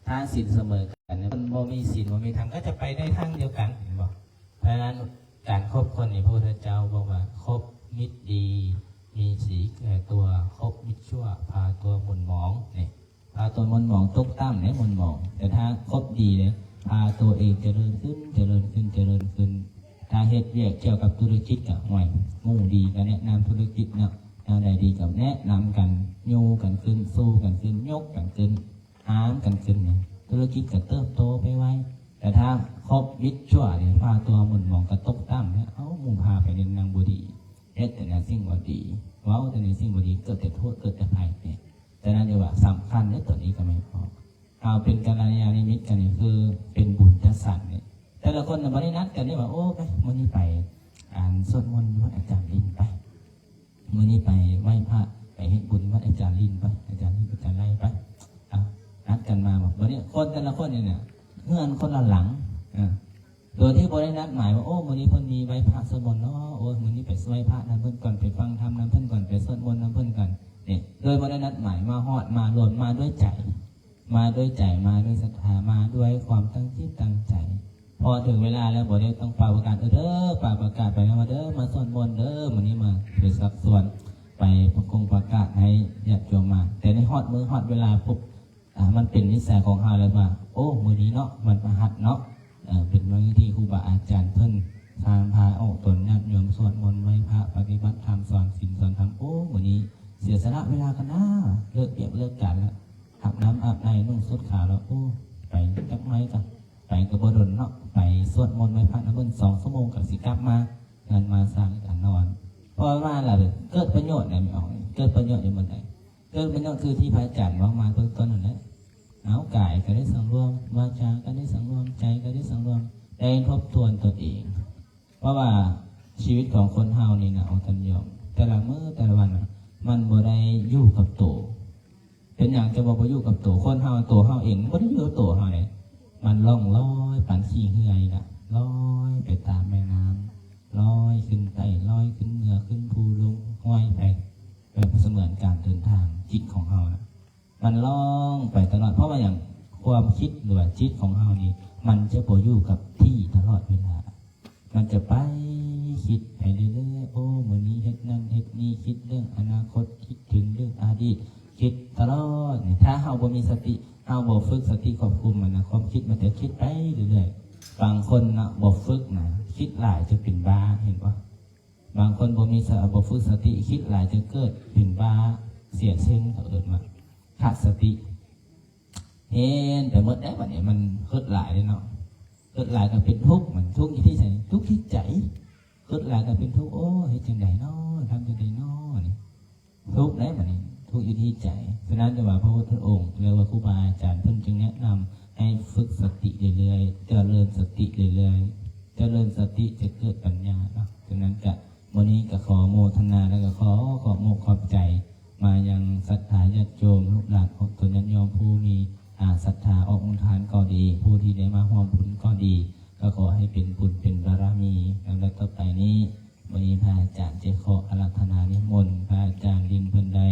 ທານສິນສະເໝີກັນ ຄົນບໍ່ມີສິນບໍ່ມີທຳກໍຈະໄປໃນທາງດຽວກັນ ເຫັນບໍ່? ເພາະສະນັ້ນ ການຄົບຄົນນີ້ ພະພຸດທະເຈົ້າບອກວ່າ ຄົບມິດດີ ມີສີແກ່ຕົວ ຄົບມິດຊົ່ວ ພາຕົວໝຸ່ນໝອງ ນີ້ ພາຕົວໝຸ່ນໝອງ ຕົກຕ່ຳເດ້ ໝຸ່ນໝອງ. ແຕ່ຖ້າຄົບດີເດ້ ພາຕົວເອງຈະເລີນຂຶ້ນ ຈະເລີນຂຶ້ນ ຈະເລີນຂຶ້ນ. ຖ້າເຮັດວຽກກ່ຽວກັບທຸລະກິດກໍ ຫ້ວຍ ໝູ່ດີກໍແນະນຳທຸລະກິດເນາະ ແນວໃດດີກໍແນະນຳກັນ ຍູ້ກັນຂຶ້ນ ສູ້ກັນຂຶ້ນ ຍົກກັນຂຶ້ນ ຫາມກັນຂຶ້ນ ທຸລະກິດກໍເຕີບໂຕໄປໄວ. ແຕ່ຖ້າຄົບມິດຊົ່ວນີ້ ພາຕົວໝຸ່ນໝອງກໍຕົກຕ່ຳ ເອົາ ໝູ່ພາໄປເຮັດແນວບໍ່ດີ ເຮັດແຕ່ແນວສິ່ງບໍ່ດີ ເວົ້າແຕ່ແນວສິ່ງບໍ່ດີ ເກີດແຕ່ໂທດ ເກີດແຕ່ໄພນີ້. ສະນັ້ນເລີຍວ່າສຳຄັນເດ້ ຕົວນີ້ກໍແມ່ນ ເຮົາເປັນກັນລະຍານມິດກັນນີ້ ຄືເປັນບຸນຈັດສັນນີ້. ແຕ່ລະຄົນນະ ບໍ່ໄດ້ນັດກັນເດ້ວ່າ ໂອ້ ໄປ ມື້ນີ້ໄປ ອັນ ສວດມົນວັດອາຈານລິນໄປ ມື້ນີ້ໄປໄຫວ້ພະ ໄປເຮັດບຸນວັດອາຈານລິນໄປ ອາຈານລິນ ອາຈານໄລໄປ. ເອົາ ນັດກັນມາ ບັດນີ້ຄົນແຕ່ລະຄົນນີ້ນະ ເຮືອນຄົນລະຫຼັງ ເອີ ໂດຍທີ່ບໍ່ໄດ້ນັດໝາຍວ່າ ໂອ້ ມື້ນີ້ເພິ່ນມີໄຫວ້ພະສວດມົນເນາະ ໂອ້ ມື້ນີ້ໄປໄຫວ້ພະນຳເພິ່ນກ່ອນ ໄປຟັງທຳນຳເພິ່ນກ່ອນ ໄປສວດມົນນຳເພິ່ນກ່ອນ ນີ້ ໂດຍບໍ່ໄດ້ນັດໝາຍ ມາຮອດ ມາລວມ ມາດ້ວຍໃຈ ມາດ້ວຍໃຈ ມາດ້ວຍສັດທາ ມາດ້ວຍຄວາມຕັ້ງຈິດຕັ້ງໃຈ. ພໍເຖິງເວລາແລ້ວ ບໍ່ໄດ້ຕ້ອງປ່າວປະກາດ ເອີ ເດີ ປ່າວປະກາດໄປນຳວ່າ ເດີ ມາສວດມົນເດີ ມື້ນີ້ມາ ຫຼືຊັກຊວນໄປປະກົງປະກາດໃຫ້ຍາດໂຍມມາ. ແຕ່ໃນຮອດມື້ຮອດເວລາປຸບ ອ່າ ມັນເປັນນິໄສຂອງເຮົາແລ້ວວ່າ ໂອ້ ມື້ນີ້ເນາະ ວັນພະຫັດເນາະ ເອີ ເປັນມື້ທີ່ຄູບາອາຈານເພິ່ນ ພາ ພາອອກຕົນຍາດໂຍມສວດມົນໄຫວ້ພະ ປະຕິບັດທຳ ສອນສິນສອນທຳ ໂອ້ ມື້ນີ້ເສຍສະຫຼະເວລາກັນນາ ເລີກວຽກເລີກການແລ້ວ ອາບນ້ຳອາບໃນ ນຸ່ງຊຸດຂາວແລ້ວ ໂອ້ ໄປຈັກໜ້ອຍກະ ໄປກໍບໍ່ດົນເນາະ ໄປສວດມົນໄຫວ້ພະນຳເພິ່ນສອງຊົ່ວໂມງ ກໍຊິກັບມາເຮືອນມາຊານກະນອນ. ເພາະວ່າລະເກີດປະໂຫຍດໃດ ແມ່ອອກ ເກີດປະໂຫຍດຢູ່ບ່ອນໃດ? ເກີດປະໂຫຍດຄືທີ່ພະອາຈານເວົ້າມາເບື້ອງຕົ້ນນັ້ນແຫຼະ. ເອົາ ກາຍກໍໄດ້ສັງລວມ ວາຈາກໍໄດ້ສັງລວມ ໃຈກໍໄດ້ສັງລວມ ໄດ້ທົບທວນຕົນເອງ. ເພາະວ່າຊີວິດຂອງຄົນເຮົານີ້ນະ ອອກຕົນຍອມ ແຕ່ລະມື້ແຕ່ລະວັນນະ ມັນບໍ່ໄດ້ຢູ່ກັບໂຕ. ເປັນຫຍັງຈະວ່າບໍ່ຢູ່ກັບໂຕ? ຄົນເຮົາ ໂຕເຮົາເອງບໍ່ໄດ້ຢູ່ກັບໂຕເຮົາເດ້. ມັນລ່ອງລອຍປານຂີ້ເຫື່ອນີ້ລະ ລອຍໄປຕາມແມ່ນ້ຳ ລອຍຂຶ້ນໃຕ້ ລອຍຂຶ້ນເໜືອ ຂຶ້ນພູລົງຫ້ວຍໄປ ແບບສະເໝືອນການເດີນທາງ. ຈິດຂອງເຮົານະ ມັນລ່ອງໄປຕະຫຼອດ. ເພາະວ່າຫຍັງ? ຄວາມຄິດ ຫຼືວ່າຈິດຂອງເຮົານີ້ ມັນຈະບໍ່ຢູ່ກັບທີ່ຕະຫຼອດເວລາ. ມັນຈະໄປຄິດໄປເລື້ອຍໆ ໂອ້ ມື້ນີ້ເຮັດນັ້ນເຮັດນີ້ ຄິດເລື່ອງອະນາຄົດ ຄິດເຖິງເລື່ອງອະດີດ ຄິດຕະຫຼອດນີ້. ຖ້າເຮົາບໍ່ມີສະຕິ ເຮົາບໍ່ຝຶກສະຕິຄວບຄຸມມັນນະ ຄວາມຄິດມັນຈະຄິດໄປເລື້ອຍໆ. ບາງຄົນນະ ບໍ່ຝຶກນະ ຄິດຫຼາຍຈະເປັນບ້າ ເຫັນບໍ່? ບາງຄົນບໍ່ມີສະ ບໍ່ຝຶກສະຕິ ຄິດຫຼາຍຈະເກີດເປັນບ້າ ເສຍເສັ້ນ ເຂົາເອີ້ນວ່າຂາດສະຕິ. ເຫັນໄປໝົດແລ້ວ ບັດນີ້ມັນຄິດຫຼາຍເດ້ເນາະ. ຄິດຫຼາຍກໍເປັນທຸກ ມັນທຸກຢູ່ທີ່ໃສ? ທຸກທີ່ໃຈ. ຄິດຫຼາຍກໍເປັນທຸກ ໂອ້ ເຮັດຈັ່ງໃດນໍ? ທຳຈັ່ງໃດນໍ? ນີ້ ທຸກແລ້ວບັດນີ້ ທຸກຢູ່ທີ່ໃຈ. ສະນັ້ນຈຶ່ງວ່າພະພຸດທະອົງ ຫຼືວ່າຄູບາອາຈານເພິ່ນຈຶ່ງແນະນຳໃຫ້ຝຶກສະຕິເລື້ອຍໆ ຈະເລີນສະຕິເລື້ອຍໆ ຈະເລີນສະຕິຈະເກີດປັນຍາເນາະ. ສະນັ້ນກະ ມື້ນີ້ກໍຂໍໂມທະນາ ແລ້ວກໍຂໍຂອບອົກຂອບໃຈມາຍັງສັດທາຍາດໂຍມ ລູກຫຼານຂອງຕົນຍາດໂຍມ ຜູ້ມີ ອາ ສັດທາອອກໂຮງທານກໍດີ ຜູ້ທີ່ໄດ້ມາຮ່ວມບຸນກໍດີ ກໍຂໍໃຫ້ເປັນບຸນເປັນບາລະມີ. ລຳດັບຕໍ່ໄປນີ້ ມື້ນີ້ພະອາຈານຈະຂໍອາລາທະນານິມົນພະອາຈານລິນ ເພິ່ນໄດ້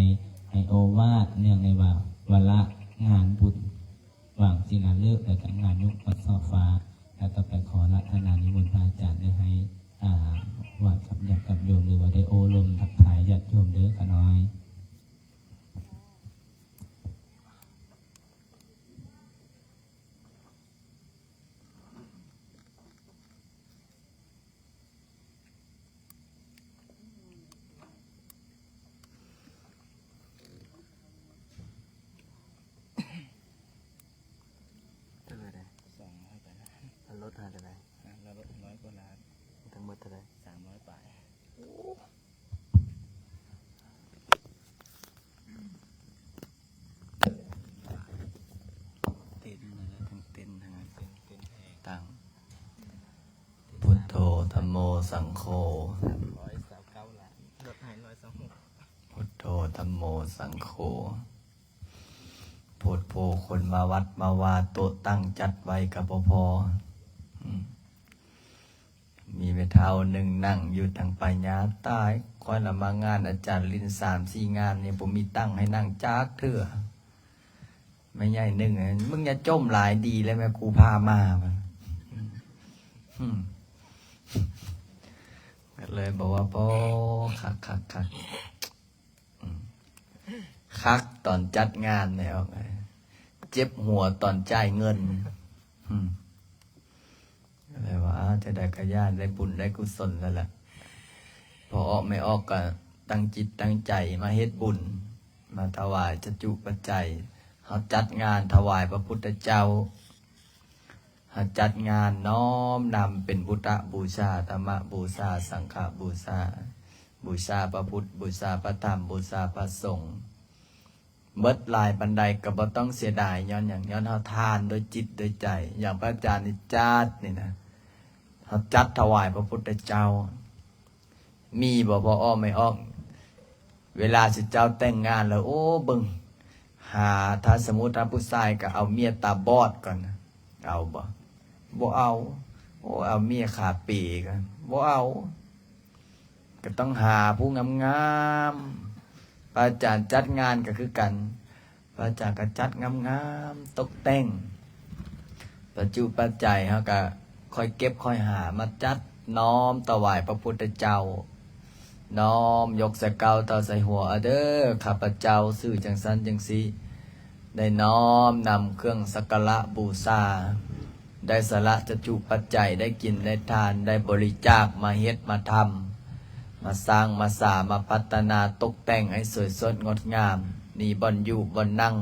ໃຫ້ໂອວາດເນື່ອງໃນວ່າ ວາລະງານບຸນ ຫວ່າງສິລາເລີກ ແລະ ກະງານຍົກກະສອບຟ້າ. ແລະ ຕໍ່ໄປຂໍອາລາທະນານິມົນພະອາຈານໄດ້ໃຫ້ ອາ ວາດກັບຍາດກັບໂຍມ ຫຼືວ່າໄດ້ໂອ້ລົມທັກທາຍຍາດໂຍມເດີ້ຂະນ້ອຍ. ເທົ່າໃດ? ສອງຮ້ອຍປາຍລ້ານ. ລະລົດເທົ່າໃດ? ລະລົດຮ້ອຍກວ່າລ້ານ. ທັງໝົດເທົ່າໃດ? ສາມຮ້ອຍປາຍ. ໂອ້. ເຕັ້ນນະ ທັງເຕັ້ນທັງ ເຕັ້ນ ເຕັ້ນແຮງ ຕັ້ງ ພຸດໂທ ທຳໂມ ສັງໂຄ ຮ້ອຍຊາວເກົ້າລ້ານ ລົດໃຫ້ຮ້ອຍຊາວຫົກ. ພຸດໂທ ທຳໂມ ສັງໂຄ ໂພດໂພ ຄົນມາວັດມາວາ ໂຕະຕັ້ງຈັດໄວ້ກໍບໍ່ພໍ. ອືມ. ມີແມ່ເຖົ້າໜຶ່ງນັ່ງຢູ່ທາງປາຍຍາ ຕາຍ ຂ້ອຍລະມາງານອາຈານລິນສາມສີ່ງານນີ້ ບໍ່ມີຕັ່ງໃຫ້ນັ່ງຈັກເທື່ອ. ແມ່ໃຫຍ່ໜຶ່ງ ມຶງຢ່າຈົ່ມຫຼາຍ ດີແລ້ວແມ່ຄູພາມາ ວ່າ ອືມ ກໍເລີຍບອກວ່າ ໂອ້ ຄັກໆໆ ອືມ ຄັກຕອນຈັດງານແລ້ວ ເຈັບຫົວຕອນຈ່າຍເງິນ ອືມ ກໍເລີຍວ່າ ເອົາ ຈັ່ງໃດກໍຢ່າ ໄດ້ບຸນໄດ້ກຸສົນແລ້ວລະ ພໍ່ອອກແມ່ອອກກໍຕັ້ງຈິດຕັ້ງໃຈມາເຮັດບຸນ ມາຖວາຍຈະຈຸປັດໄຈ ເຮົາຈັດງານຖວາຍພະພຸດທະເຈົ້າ ເຮົາຈັດງານນ້ອມນຳເປັນພຸດທະບູຊາ, ທຳມະບູຊາ, ສັງຄະບູຊາ, ບູຊາພະພຸດ, ບູຊາພະທຳ, ບູຊາພະສົງ ເໝິດຫຼາຍປານໃດກໍບໍ່ຕ້ອງເສຍດາຍ. ຍ້ອນຫຍັງ? ຍ້ອນເຮົາທານດ້ວຍຈິດດ້ວຍໃຈ. ຢ່າງພະອາຈານນີ້ຈັດນີ້ນະ ເຮົາຈັດຖວາຍພະພຸດທະເຈົ້າ. ມີບໍ່ພໍ່ອອກແມ່ອອກ ເວລາຊິເຈົ້າແຕ່ງງານແລ້ວ ໂອ້ ເບິ່ງ ຫາ ຖ້າສົມມຸດ ຖ້າຜູ້ຊາຍກໍເອົາເມຍຕາບອດກ່ອນ ເອົາບໍ່? ບໍ່ເອົາ. ໂອ້ ເອົາເມຍຂາເປກໍບໍ່ເອົາ. ກໍຕ້ອງຫາຜູ້ງາມໆ. ພະອາຈານຈັດງານກໍຄືກັນ ພະອາຈານກໍຈັດງາມໆ ຕົກແຕ່ງ ປັດຈຸປັດໄຈເຮົາກໍຄ່ອຍເກັບຄ່ອຍຫາມາຈັດນ້ອມຖວາຍພະພຸດທະເຈົ້າ ນ້ອມຍົກໃສ່ເກົ້າເຕົ້າໃສ່ຫົວ ເອົາເດີ ຂ້າພະເຈົ້າຊື່ຈັ່ງຊັ້ນຈັ່ງຊີ້ ໄດ້ນ້ອມນຳເຄື່ອງສັກກາລະບູຊາ ໄດ້ສະຫຼະຈະຈຸປັດໄຈ ໄດ້ກິນໄດ້ທານ ໄດ້ບໍລິຈາກ ມາເຮັດມາທຳ ມາສ້າງມາສາ ມາພັດທະນາຕົກແຕ່ງໃຫ້ສວຍສົດງົດງາມ ມີບ່ອນຢູ່ບ່ອນນັ່ງ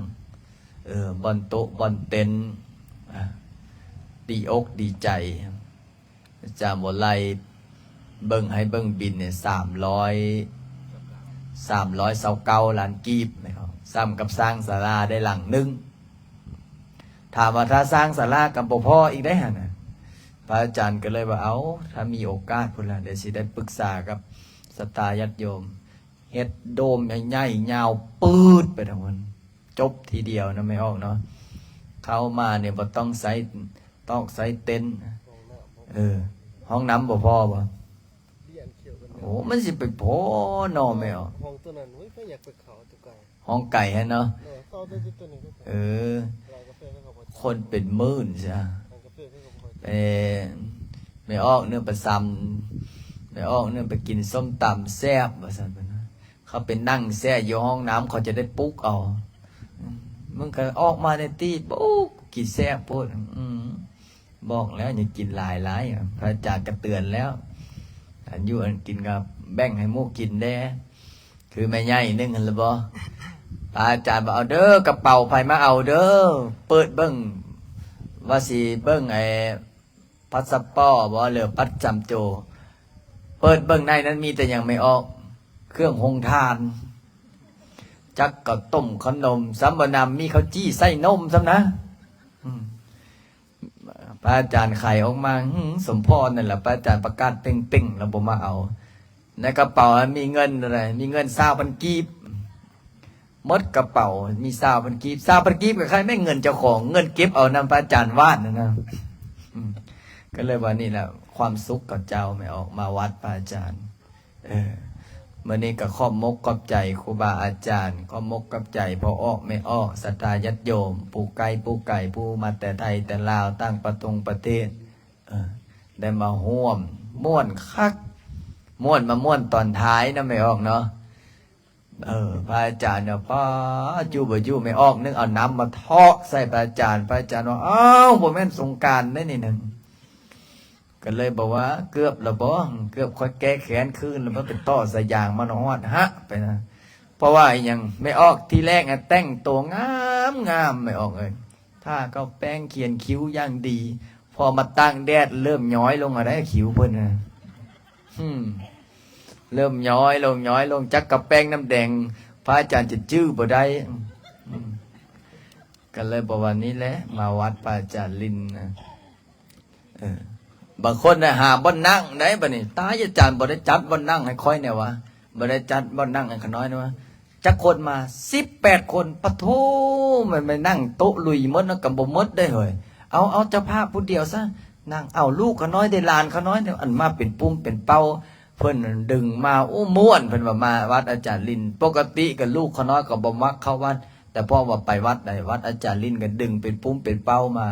ເອີ ບ່ອນໂຕະບ່ອນເຕັນ ອາ ດີອົກດີໃຈ. ອາຈານບໍ່ໄລ່ເບິ່ງໃຫ້ເບິ່ງບິນນີ້ ສາມຮ້ອຍ ສາມຮ້ອຍຊາວເກົ້າລ້ານກີບ ແມ່ນບໍ່? ສ່ຳກັບສ້າງສາລາໄດ້ຫຼັງໜຶ່ງ. ຖາມວ່າຖ້າສ້າງສາລາກໍບໍ່ພໍອີກໄດ໋ຫັ້ນນະ. ພະອາຈານກໍເລີຍວ່າ ເອົາ ຖ້າມີໂອກາດພຸ້ນລະ ດຽວຊິໄດ້ປຶກສາກັບສັດທາຍາດໂຍມ ເຮັດໂດມໃຫຍ່ໆ ຍາວປືດໄປທາງພຸ້ນ ຈົບທີດຽວນະ ແມ່ອອກເນາະ. ເຂົ້າມານີ້ບໍ່ຕ້ອງໃຊ້ຕອກໃຊ້ເຕັນ ຫ້ອງນ້ຳບໍ່ ເອີ ຫ້ອງນ້ຳບໍ່ພໍບໍ່? ໂອ້ ມັນຊິໄປພໍເນາະ ແມ່ອອກ. ຫ້ອງໂຕນັ້ນ ໂອ້ຍ ໃຜຢາກໄປເຂົ້າ ໂຕໄກ ຫ້ອງໄກຫັ້ນເນາະ. ເອີ ເຂົ້າໄດ້ແຕ່ໂຕນີ້ກໍ ເອີ ຮ້ານກາແຟເຂົາກໍບໍ່ ຄົນເປັນໝື່ນຊະ ຮ້ານກາແຟເຂົາກໍບໍ່ຄ່ອຍ ເອີ ແມ່ອອກເນີໄປຊຳ ແມ່ອອກເນີໄປກິນສົ້ມຕຳແຊບ ວ່າຊັ້ນເພິ່ນວ່າ. ເຂົາໄປນັ່ງແຊ່ຢູ່ຫ້ອງນ້ຳ ເຂົາຈະໄດ້ປຸກເອົາ. ອືມ ມຶງກໍອອກມາແດ່ຕິ ໂອ້ ກິນແຊບໂພດ. ອືມ ບອກແລ້ວຢ່າກິນຫຼາຍຫຼາຍ ພະອາຈານກໍເຕືອນແລ້ວ. ອັນຢູ່ອັນກິນກໍແບ່ງໃຫ້ໝູ່ກິນແດ່ ຄືແມ່ໃຫຍ່ໜຶ່ງຫັ້ນລະບໍ. ພະອາຈານວ່າ ເອົາເດີ ກະເປົາໃຜມາເອົາເດີ ເປີດເບິ່ງ ວ່າຊິເບິ່ງໄອ້ ພາສປອດບໍ ຫຼືບັດປະຈຳໂຕ ເປີດເບິ່ງໃນນັ້ນມີແຕ່ຫຍັງ ແມ່ອອກ? ເຄື່ອງໂຮງທານ ຈັກເຂົ້າຕົ້ມເຂົ້າໜົມ ສຳບໍ່ນຳມີເຂົ້າຈີ່ໃສ່ນົມຊ້ຳນະ. ອືມ ພະອາຈານໄຂອອກມາ ຫື ສົມພອນນັ້ນລະ ພະອາຈານປະກາດເປັ່ງໆ ລະບໍ່ມາເອົາ. ໃນກະເປົາມີເງິນເທົ່າໃດ? ມີເງິນຊາວພັນກີບ. ໝົດກະເປົາມີຊາວພັນກີບ ຊາວພັນກີບກໍຄ້າຍແມ່ນເງິນເຈົ້າຂອງ ເງິນເກັບເອົານຳພະອາຈານວາດນັ້ນນະ. ອືມ ກໍເລີຍວ່ານີ້ແຫຼະ ຄວາມສຸກຂອງເຈົ້າ ແມ່ອອກມາວັດພະອາຈານ. ເອີ ມື້ນີ້ກໍຂອບມົກຂອບໃຈຄູບາອາຈານ ຂອບມົກຂອບໃຈພໍ່ອອກແມ່ອອກ ສັດທາຍາດໂຍມ ຜູ້ໃກ້ຜູ້ໄກ ຜູ້ມາແຕ່ໄທແຕ່ລາວ ຕ່າງປະຕົງປະເທດ ເອີ ໄດ້ມາຮ່ວມ ມ່ວນຄັກ ມ່ວນ ມາມ່ວນຕອນທ້າຍນະ ແມ່ອອກເນາະ. ເອີ ພະອາຈານວ່າ ປ້າ ຢູ່ບໍ່ຢູ່ ແມ່ອອກ ນຶກເອົານ້ຳມາເທາະໃສ່ພະອາຈານ. ພະອາຈານວ່າ ອ້າວ ບໍ່ແມ່ນສົງການເດ້ນີ້ນະ. ກໍເລີຍບອກວ່າ ເກືອບລະບໍ? ເກືອບຂ້ອຍແກ້ແຄ້ນຄືນລະບໍ? ໄປຕໍ່ສາຍຢາງມາຮອດຫະໄປນະ. ເພາະວ່າອີ່ຫຍັງ? ແມ່ອອກ ທີແລກນະ ແຕ່ງໂຕງາມໆ ແມ່ອອກເອີຍ ທາກາວແປ້ງ ຂຽນຄິ້ວຢ່າງດີ ພໍມາຕາກແດດເລີ່ມຍ້ອຍລົງແລ້ວ ຄິ້ວເພິ່ນນະ. ອືມ ເລີ່ມຍ້ອຍລົງ ຍ້ອຍລົງ ຈັກກາວແປ້ງນ້ຳແດງ ພະອາຈານຈະຈື່ບໍ່ໄດ້. ອືມ ກໍເລີຍບອກວ່ານີ້ແຫຼະ ມາວັດພະອາຈານລິນນະ. ເອີ ບາງຄົນນະ ຫາບ່ອນນັ່ງໄດ້ບັດນີ້ ຕາຍ ອາຈານບໍ່ໄດ້ຈັດບ່ອນນັ່ງໃຫ້ຂ້ອຍແດ່ວະ ບໍ່ໄດ້ຈັດບ່ອນນັ່ງໃຫ້ຂ້ານ້ອຍແດ່ວະ. ຈັກຄົນມາ? ສິບແປດຄົນ. ປະໂທ ມັນໄປນັ່ງໂຕະລຸຍໝົດນະ ກໍບໍ່ໝົດໄດ້ເຮີ້ຍ. ເອົາ ເອົາເຈົ້າພາບຜູ້ດຽວຊະ ນັ່ງເອົາລູກຂ້ານ້ອຍເດ້ ຫຼານຂ້ານ້ອຍເດ້ ອັນມາເປັນປຸ່ມເປັນເປົ້າ ເພິ່ນດຶງມາ ໂອ້ ມ່ວນ. ເພິ່ນວ່າມາວັດອາຈານລິນ ປົກກະຕິກໍລູກຂ້ານ້ອຍກໍບໍ່ມັກເຂົ້າວັດ ແຕ່ເພາະວ່າໄປວັດໃດ ວັດອາຈານລິນກໍດຶງເປັນປຸ້ມເປັນເປົ້າມາ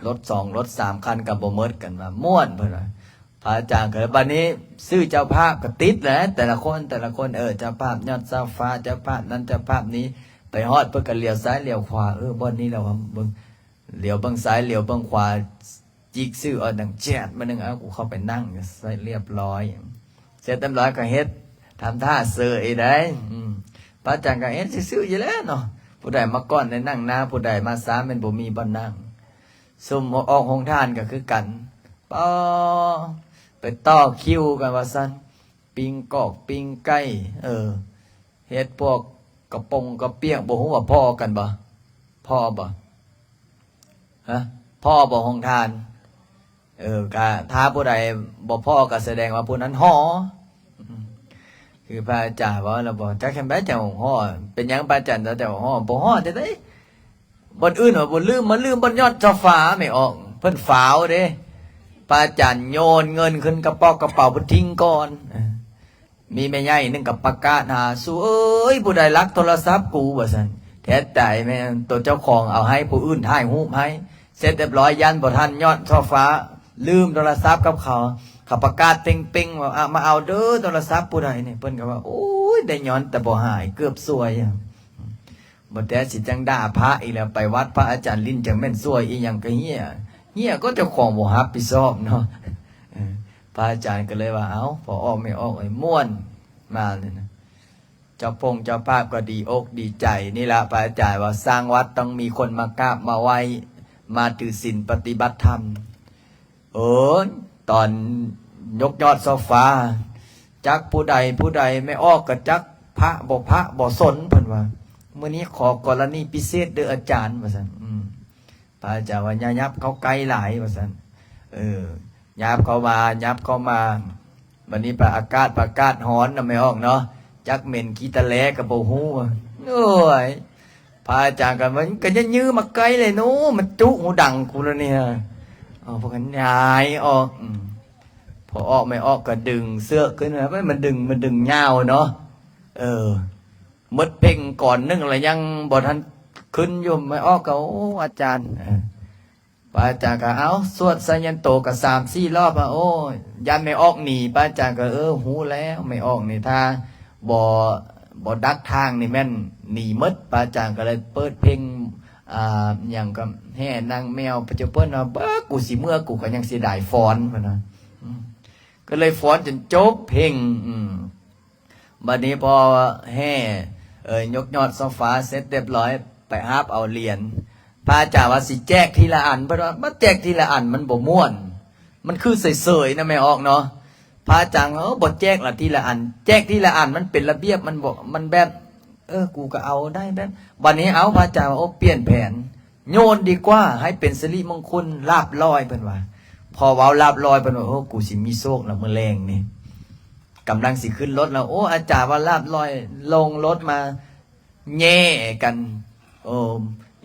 ລົດສອງລົດສາມຄັນກໍບໍ່ໝົດກັນວ່າມ່ວນເພິ່ນວ່າ. ພະອາຈານກໍເລີຍ ບັດນີ້ຊື້ເຈົ້າພາບກໍຕິດແຫຼະ ແຕ່ລະຄົນ ແຕ່ລະຄົນ ເອີ ເຈົ້າພາບຍອດຊາວຟ້າ ເຈົ້າພາບນັ້ນເຈົ້າພາບນີ້ ໄປຮອດເພິ່ນກໍຫຼຽວຊ້າຍຫຼຽວຂວາ ເອີ ບ່ອນນີ້ແຫຼະວ່າເບິ່ງ ຫຼຽວເບິ່ງຊ້າຍຫຼຽວເບິ່ງຂວ ຈິກຊື່ເອົາໜັງແຈດມາໜຶ່ງ ເອົາ ກູເຂົ້າໄປນັ່ງໃສ່ລຽບຮ້ອຍ ເສັດຮຽບຮ້ອຍກໍເຮັດ ທຳທ່າເຊີອີກໄດ໋. ອືມ ພະອາຈານກໍເຮັດຊື່ໆຢູ່ແຫຼະເນາະ ຜູ້ໃດມາກ່ອນໄດ້ນັ່ງນາ ຜູ້ໃດມາຊ້າແມ່ນບໍ່ມີບ່ອນນັ່ງ. ຊຸມອອກໂຮງທານກໍຄືກັນ ປາ ໄປຕໍ່ຄິວກັນວ່າຊັ້ນ ປີ້ງກອກປີ້ງໄກ່ ເອີ ເຮັດພວກກະປົງກະປຽກ ບໍ່ຮູ້ວ່າພໍ້ກັນບໍ່? ພໍ້ບໍ່? ຮະ? ພໍ້ບໍ່ໂຮງທານ? ເອີ ກະຖ້າຜູ້ໃດບໍ່ພໍ້ກໍສະແດງວ່າຜູ້ນັ້ນຫໍ່. ອືມ ຄືພະອາຈານເວົ້າແລ້ວບໍ່ ຈັກຈັ່ງໃດເຈົ້າຫໍ່ ເປັນຫຍັງພະອາຈານເຈົ້າຫໍ່? ບໍ່ຫໍ່ຈັ່ງໃດ? ບ່ອນອື່ນວ່າບໍ່ລືມ ມາລືມບ່ອນຍອດຊາວຟ້າແມ່ອອກ ເພິ່ນຟາວເດ້ ພະອາຈານໂຍນເງິນຂຶ້ນກະປອກກະເປົາເພິ່ນຖິ້ມກ່ອນ. ເອີ ມີແມ່ໃຫຍ່ໜຶ່ງກໍປະກາດຫາ ສູເອີຍ ຜູ້ໃດລັກໂທລະສັບກູ ວ່າຊັ້ນ ແທ້ຕາຍ ແມ່ນໂຕເຈົ້າຂອງເອົາໃຫ້ຜູ້ອື່ນຖ່າຍຮູບໃຫ້ ເສັດຮຽບຮ້ອຍ ຢ້ານບໍ່ທັນຍອດຊາວຟ້າ ລືມໂທລະສັບກັບເຂົາ ເຂົາປະກາດເປັງໆວ່າ ອະ ມາເອົາເດີ ໂທລະສັບຜູ້ໃດນີ້ ເພິ່ນກໍວ່າ ໂອ້ຍ ໄດ້ຍ້ອນແຕ່ບໍ່ຫາຍ ເກືອບຊວຍ ບໍ່ແຕ່ຊິຈັ່ງດ່າພະອີກແລ້ວ ໄປວັດພະອາຈານລິນຈັ່ງແມ່ນຊ່ວຍອີ່ຫຍັງກະເຫ້ຍ ເຫ້ຍກໍເຈົ້າຂອງບໍ່ຮັບຜິດຊອບເນາະ. ເອີ ພະອາຈານກໍເລີຍວ່າ ເອົ້າ ພໍ່ອອກແມ່ອອກເອີຍ ມ່ວນມາເລີຍນະ ເຈົ້າພົງເຈົ້າພາບກໍດີອົກດີໃຈ. ນີ້ລະພະອາຈານວ່າ ສ້າງວັດຕ້ອງມີຄົນມາກາບມາໄຫວ້ ມາຖືສິນປະຕິບັດທຳ. ເອີ ຕອນຍົກຍອດຊາວຟ້າ ຈັກຜູ້ໃດຜູ້ໃດ ແມ່ອອກກໍຈັກ ພະບໍ່ພະບໍ່ສົນ ເພິ່ນວ່າ ມື້ນີ້ຂໍກໍລະນີພິເສດເດີອາຈານ ວ່າຊັ້ນ. ອືມ ພະອາຈານວ່າ ຢ່າຫຍັບເຂົ້າໃກ້ຫຼາຍ ວ່າຊັ້ນ. ເອີ ຫຍັບເຂົ້າມາ ຫຍັບເຂົ້າມາ ບັດນີ້ປະອາກາດ ປະອາກາດຮ້ອນນະ ແມ່ອອກເນາະ ຈັກເໝັນຂີ້ຕະແລກໍບໍ່ຮູ້. ໂອ້ຍ ພະອາຈານກໍ ມັນກໍຢ່າຍືມາໃກ້ເລີຍເນາະ ມັນຈຸຫູດັງກູແລ້ວນີ້ ເອົາ ພວກກັນຍ້າຍອອກ. ອືມ ພໍອອກແມ່ອອກກໍດຶງເຊືອກຂຶ້ນ ມັນດຶງ ມັນດຶງຍາວເນາະ. ເອີ ໝົດເພງກ່ອນໜຶ່ງແລ້ວ ຍັງບໍ່ທັນຂຶ້ນຢູ່ ແມ່ອອກກໍ ໂອ້ ອາຈານ ເອີ ພະອາຈານກໍ ເອົາ ສວດໄຊຍັນໂຕກໍສາມສີ່ລອບ ໂອ້ ຢ້ານແມ່ອອກໜີ. ພະອາຈານກໍ ເອີ ຮູ້ແລ້ວ ແມ່ອອກນີ້ ຖ້າບໍ່ ບໍ່ດັກທາງນີ້ແມ່ນໜີໝົດ. ພະອາຈານກໍເລີຍເປີດເພງ ອ່າ ຫຍັງກໍ ແຫ່ນາງແມວ ພະເຈົ້າເພິ່ນວ່າ ເບິ່ງ ກູຊິເມືອ ກູກໍຍັງເສຍດາຍຟ້ອນ ເພິ່ນວ່າ. ອືມ ກໍເລີຍຟ້ອນຈົນຈົບເພງ. ອືມ ບັດນີ້ພໍແຫ່ ເອີ ຍົກຍອດຊາວຟ້າເສັດຮຽບຮ້ອຍ ໄປຮັບເອົາຫຼຽນ ພະອາຈານວ່າຊິແຈກທີລະອັນ ເພິ່ນວ່າ ມາແຈກທີລະອັນມັນບໍ່ມ່ວນ ມັນຄືເສີຍໆນະແມ່ອອກເນາະ. ພະອາຈານ ເອີ ບໍ່ແຈກລະທີລະອັນ ແຈກທີລະອັນມັນເປັນລະບຽບ ມັນບໍ່ ມັນແບບ ເອີ ກູກໍເອົາໄດ້ແບບ ບັດນີ້ເອົາ ພະອາຈານວ່າ ໂອ້ ປ່ຽນແຜນ ໂຍນດີກວ່າ ໃຫ້ເປັນສິລິມົງຄຸນ ລາບລອຍ ເພິ່ນວ່າ. ພໍເວົ້າລາບລອຍ ເພິ່ນວ່າ ໂອ້ ກູຊິມີໂຊກລະມື້ແລງນີ້ ກຳລັງຊິຂຶ້ນລົດລະ ໂອ້ ອາຈານວ່າລາບລອຍ ລົງລົດມາແຍ່ກັນ. ໂອ້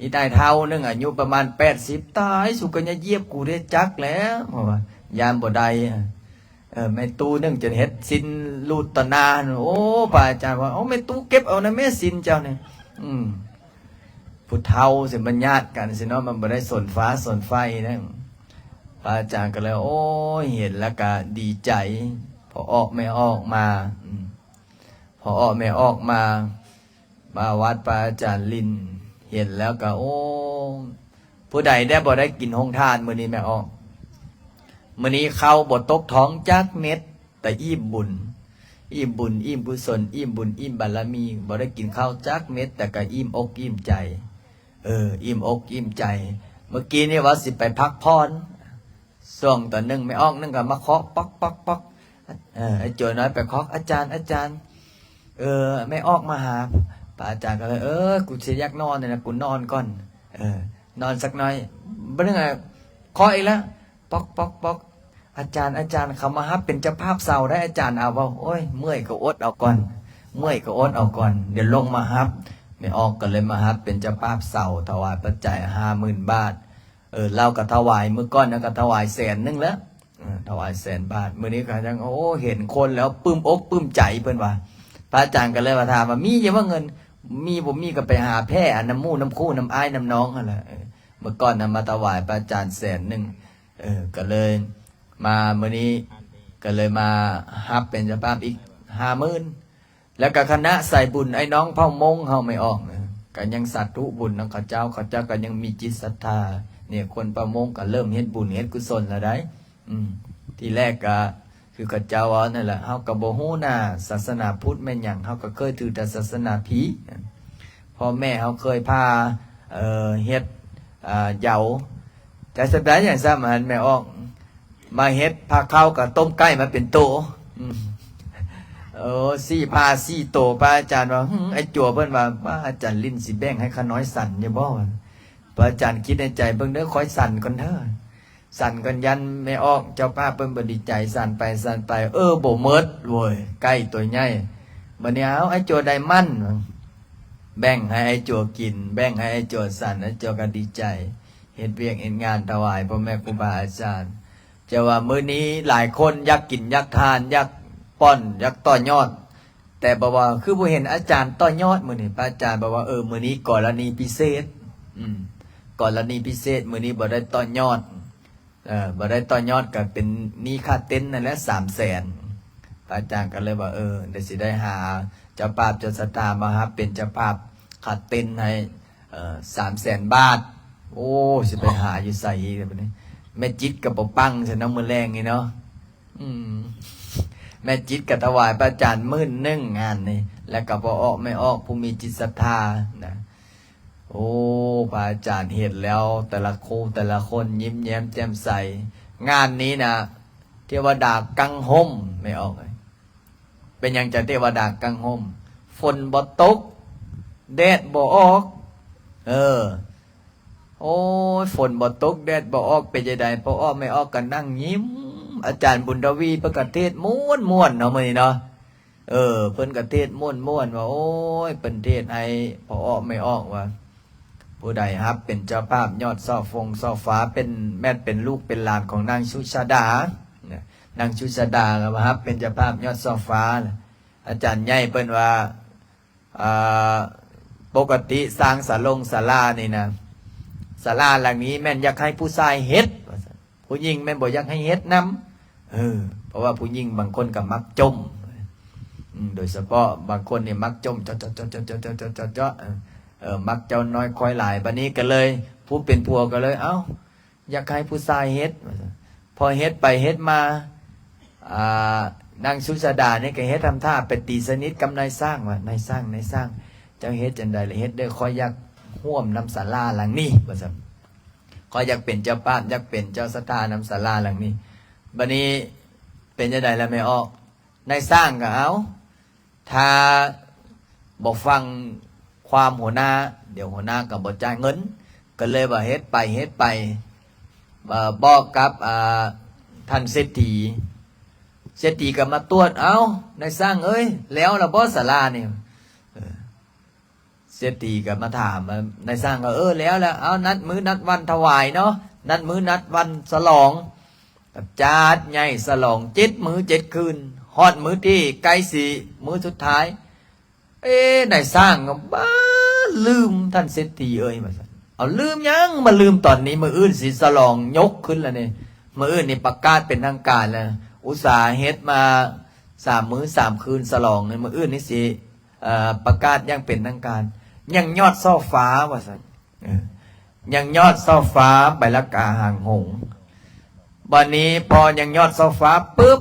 ອີ່ຕາຍເຖົ້າໜຶ່ງອາຍຸປະມານແປດສິບ ຕາຍ ສູກໍຢ່າຢຽບກູເດ້ ຈັກແລ້ວ ເພາະວ່າຢ້ານບໍ່ໄດ້. ເອີ ແມ່ຕູ້ໜຶ່ງຈົນເຮັດສິ້ນຫຼູດຕໍ່ໜ້າ ໂອ້ ພະອາຈານວ່າ ເອົາ ແມ່ຕູ້ເກັບເອົານະແມ່ ສິ້ນເຈົ້ານີ້. ອືມ ຜູ້ເຖົ້າຊິມາຍາດກັນຊິເນາະ ມັນບໍ່ໄດ້ສົນຟ້າສົນໄຟນະ. ພະອາຈານກໍເລີຍ ໂອ້ຍ ເຫັນແລ້ວກະດີໃຈ ພໍອອກແມ່ອອກມາ. ອືມ ພໍອອກແມ່ອອກມາ ມາວັດພະອາຈານລິນ ເຫັນແລ້ວກໍ ໂອ້ ຜູ້ໃດແດ່ບໍ່ໄດ້ກິນໂຮງທານມື້ນີ້ແມ່ອອກ? ມື້ນີ້ເຂົ້າບໍ່ຕົກທ້ອງຈັກເມັດ ແຕ່ອີ່ມບຸນ ອີ່ມບຸນ ອີ່ມກຸສົນ ອີ່ມບຸນ ອີ່ມບາລະມີ ບໍ່ໄດ້ກິນເຂົ້າຈັກເມັດ ແຕ່ກໍອີ່ມອົກອີ່ມໃຈ. ເອີ ອີ່ມອົກອີ່ມໃຈ. ເມື່ອກີ້ນີ້ວ່າຊິໄປພັກຜ່ອນ ຊ່ວງຕອນໜຶ່ງແມ່ອອກໜຶ່ງກໍມາເຄາະ ປັອກໆໆ ເອີ ໄອ້ໂຈຍນ້ອຍໄປເຄາະ ອາຈານ ອາຈານ ເອີ ແມ່ອອກມາຫາ. ພະອາຈານກໍເລີຍ ເອີ ກູຊິຢາກນອນນີ້ນະ ກູນອນກ່ອນ ເອີ ນອນສັກໜ້ອຍ. ບາດໜຶ່ງ ເຄາະອີກແລ້ວ ປອກໆໆ ອາຈານ ອາຈານ ເຂົາມາຮັບເປັນເຈົ້າພາບເຊົາໄດ໋ ອາຈານ ເອົາບໍ່? ໂອ້ຍ ເມື່ອຍກໍອົດເອົາກ່ອນ ເມື່ອຍກໍອົດເອົາກ່ອນ ດຽວລົງມາຮັບ. ແມ່ອອກກໍເລີຍມາຮັບເປັນເຈົ້າພາບເຊົາ ຖວາຍປັດໄຈຫ້າໝື່ນບາດ. ເອີ ລາວກໍຖວາຍ ມື້ກ່ອນລາວກໍຖວາຍແສນໜຶ່ງແລ້ວ ເອີ ຖວາຍແສນບາດ. ມື້ນີ້ກໍຍັງ ໂອ້ ເຫັນຄົນແລ້ວປຶ້ມອົກປຶ້ມໃຈ ເພິ່ນວ່າ. ພະອາຈານກໍເລີຍວ່າ ຖາມວ່າ ມີຢູ່ບໍ່ເງິນ? ມີບໍ່ມີກໍໄປຫາແຜ່ນຳໝູ່ນຳຄູ່ນຳອ້າຍນຳນ້ອງຫັ້ນແຫຼະ. ເອີ ເມື່ອກ່ອນນຳມາຖວາຍພະອາຈານແສນໜຶ່ງ ເອີ ກໍເລີຍມາມື້ນີ້ ກໍເລີຍມາຮັບເປັນເຈົ້າພາບອີກຫ້າໝື່ນ. ແລ້ວກໍຄະນະສາຍບຸນໄອ້ນ້ອງເຜົ່າມົ້ງເຮົາ ແມ່ອອກນະ ກໍຍັງສາທຸບຸນນຳເຂົາເຈົ້າ, ເຂົາເຈົ້າກໍຍັງມີຈິດສັດທາ. ນີ້ຄົນເຜົ່າມົ້ງກໍເລີ່ມເຮັດບຸນເຮັດກຸສົນແລ້ວໃດ໋. ອືມ ທີແລກກໍຄືເຂົາເຈົ້າເວົ້ານັ້ນແຫຼະ, ເຮົາກໍບໍ່ຮູ້ນະ ສາສະໜາພຸດແມ່ນຫຍັງ, ເຮົາກໍເຄີຍຖືແຕ່ສາສະໜາຜີ. ພໍ່ແມ່ເຮົາເຄີຍພາ ເອີ ເຮັດ ເອີ ເຍົາ ແຕ່ສະໄດຫຍັງຊ້ຳຫັ້ນ ແມ່ອອກ ມາເຮັດພາເຂົ້າກັບຕົ້ມໄກ່ມາເປັນໂຕ. ອືມ ໂອ້ ສີ່ພາສີ່ໂຕ. ພະອາຈານວ່າ ຫຶ ໄອ້ຈົວ ເພິ່ນວ່າ ພະອາຈານລິ້ນຊິແບ່ງໃຫ້ຂ້ານ້ອຍສັນຢູ່ບໍ່? ພະອາຈານຄິດໃນໃຈ ເບິ່ງເດີ ຂ້ອຍສັນກ່ອນເດີ ສັນກ່ອນ ຢ້ານແມ່ອອກເຈົ້າພາບເພິ່ນບໍ່ດີໃຈ. ສັນໄປສັນໄປ ເອີ ບໍ່ໝົດເວີຍ ໄກ່ຕົວໃຫຍ່. ບັດນີ້ ເອົາ ໄອ້ຈົວໄດ້ມັນ ແບ່ງໃຫ້ໄອ້ຈົວກິນ ແບ່ງໃຫ້ໄອ້ຈົວສັນ ໄອ້ຈົວກໍດີໃຈ ເຮັດວຽກເຮັດງານຖວາຍພໍ່ແມ່ຄູບາອາຈານ. ຈະວ່າມື້ນີ້ຫຼາຍຄົນຢາກກິນຢາກທານ ຢາກປ້ອນ ຢາກຕໍ່ຍອດ ແຕ່ບອກວ່າຄືບໍ່ເຫັນອາຈານຕໍ່ຍອດມື້ນີ້. ພະອາຈານບອກວ່າ ເອີ ມື້ນີ້ກໍລະນີພິເສດ ອືມ ກໍລະນີພິເສດ ມື້ນີ້ບໍ່ໄດ້ຕໍ່ຍອດ ເອີ ບໍ່ໄດ້ຕໍ່ຍອດ ກໍເປັນໜີ້ຄ່າເຕັນນັ້ນແຫຼະ ສາມແສນ. ພະອາຈານກໍເລີຍວ່າ ເອີ ດຽວຊິໄດ້ຫາເຈົ້າພາບເຈົ້າສັດທາມາຮັບເປັນເຈົ້າພາບຄ່າເຕັນໃຫ້ ເອີ ສາມແສນບາດ. ໂອ້ ຊິໄປຫາຢູ່ໃສອີກລະບັດນີ້? ແມ່ຈິດກໍບໍ່ປັງຊັ້ນເນາະ ມື້ແລງນີ້ເນາະ. ອືມ ແມ່ຈິດກໍຖວາຍພະອາຈານໝື່ນໜຶ່ງງານນີ້ ແລ້ວກໍພໍ່ອອກແມ່ອອກຜູ້ມີຈິດສັດທານະ. ໂອ້ ພະອາຈານເຫັນແລ້ວ ແຕ່ລະຄູ່ແຕ່ລະຄົນຍິ້ມແຍ້ມແຈ່ມໃສ. ງານນີ້ນະ ເທວະດາກັງຮົ່ມ ແມ່ອອກເອີຍ. ເປັນຫຍັງຈະເທວະດາກັງຮົ່ມ? ຝົນບໍ່ຕົກ ແດດບໍ່ອອກ. ເອີ ໂອ້ຍ ຝົນບໍ່ຕົກ ແດດບໍ່ອອກ ເປັນຈັ່ງໃດ? ພໍ່ອອກແມ່ອອກກໍນັ່ງຍິ້ມ. ອາຈານບຸນທະວີເພິ່ນກໍເທດມ່ວນໆເນາະ ມື້ນີ້ເນາະ. ເອີ ເພິ່ນກໍເທດມ່ວນໆວ່າ ໂອ້ຍ ເພິ່ນເທດໃຫ້ພໍ່ອອກແມ່ອອກວ່າ ຜູ້ໃດຮັບເປັນເຈົ້າພາບຍອດຊ່ອຟົງຊ່ອຟ້າ ເປັນ ແມ່ນເປັນລູກເປັນຫຼານຂອງນາງສຸຊາດານະ. ນາງສຸຊາດາກໍມາຮັບເປັນເຈົ້າພາບຍອດຊ່ອຟ້າ. ອາຈານໃຫຍ່ເພິ່ນວ່າ ອ່າ ປົກກະຕິສ້າງສາລົງສາລານີ້ນະ ສາລາຫຼັງນີ້ແມ່ນຢາກໃຫ້ຜູ້ຊາຍເຮັດວ່າຊັ້ນ ຜູ້ຍິງແມ່ນບໍ່ຢາກໃຫ້ເຮັດນຳ. ເອີ ເພາະວ່າຜູ້ຍິງບາງຄົນກໍມັກຈົ່ມ ອືມ ໂດຍສະເພາະບາງຄົນນີ້ມັກຈົ່ມ ເຈາະ ເຈາະ ເຈາະ ເຈາະ ເຈາະ ເຈາະ ເອີ ມັກເຈົ້ານ້ອຍຄວາຍຫຼາຍ. ບັດນີ້ກໍເລີຍ ຜູ້ເປັນຜົວກໍເລີຍ ເອົ້າ ຢາກໃຫ້ຜູ້ຊາຍເຮັດວ່າຊັ້ນ. ພໍເຮັດໄປເຮັດມາ ອ່າ ນາງສຸຊາດານີ້ກໍເຮັດທຳທ່າໄປຕີສະໜິດກັບນາຍຊ່າງວ່າ ນາຍຊ່າງ ນາຍຊ່າງ ເຈົ້າເຮັດຈັ່ງໃດລະເຮັດເດີ ຂ້ອຍຢາກຮ່ວມນຳສາລາຫຼັງນີ້ວ່າຊັ້ນ. ຂ້ອຍຢາກເປັນເຈົ້າພາບ ຢາກເປັນເຈົ້າສັດທານຳສາລາຫຼັງນີ້. ບັດນີ້ເປັນຈັ່ງໃດລະແມ່ອອກ? ນາຍຊ່າງກໍເອົາ ຖ້າບໍ່ຟັງຄວາມຫົວໜ້າ ດຽວຫົວໜ້າກໍບໍ່ຈ່າຍເງິນ. ກໍເລີຍວ່າເຮັດໄປເຮັດໄປ ເອີ ບອກກັບ ອ່າ ທ່ານເສດຖີ ເສດຖີກໍມາຕວດ ເອົ້າ ນາຍຊ່າງເອີຍ ແລ້ວລະບໍ່ສາລານີ້? ເອີ ເສດຖີກໍມາຖາມ ນາຍຊ່າງກໍ ເອີ ແລ້ວລະ ເອົາ ນັດມື້ນັດວັນຖວາຍເນາະ ນັດມື້ນັດວັນສະຫຼອງ. ຈັດໃຫຍ່ສະຫຼອງເຈັດມື້ເຈັດຄືນ ຮອດມື້ທີ່ໃກ້ຊິມື້ສຸດທ້າຍ ເອ ນາຍຊ່າງກໍບ້າ ລືມ ທ່ານເສດຖີເອີຍວ່າຊັ້ນ. ເອົາ ລືມຫຍັງ ມາລືມຕອນນີ້ ມື້ອື່ນຊິສະຫຼອງຍົກຂຶ້ນລະນີ້ ມື້ອື່ນນີ້ປະກາດເປັນທາງການລະ ອຸດສາເຮັດມາສາມມື້ສາມຄືນສະຫຼອງນີ້ ມື້ອື່ນນີ້ຊິ ເອີ ປະກາດຢ່າງເປັນທາງການ ຍັງຍອດຊ່ອຟ້າວ່າຊັ້ນ. ເອີ ຍັງຍອດຊ່ອຟ້າ ໃບລະກາຫາງຫົງ. ບັດນີ້ພໍຍັງຍອດຊ່ອຟ້າປຶບ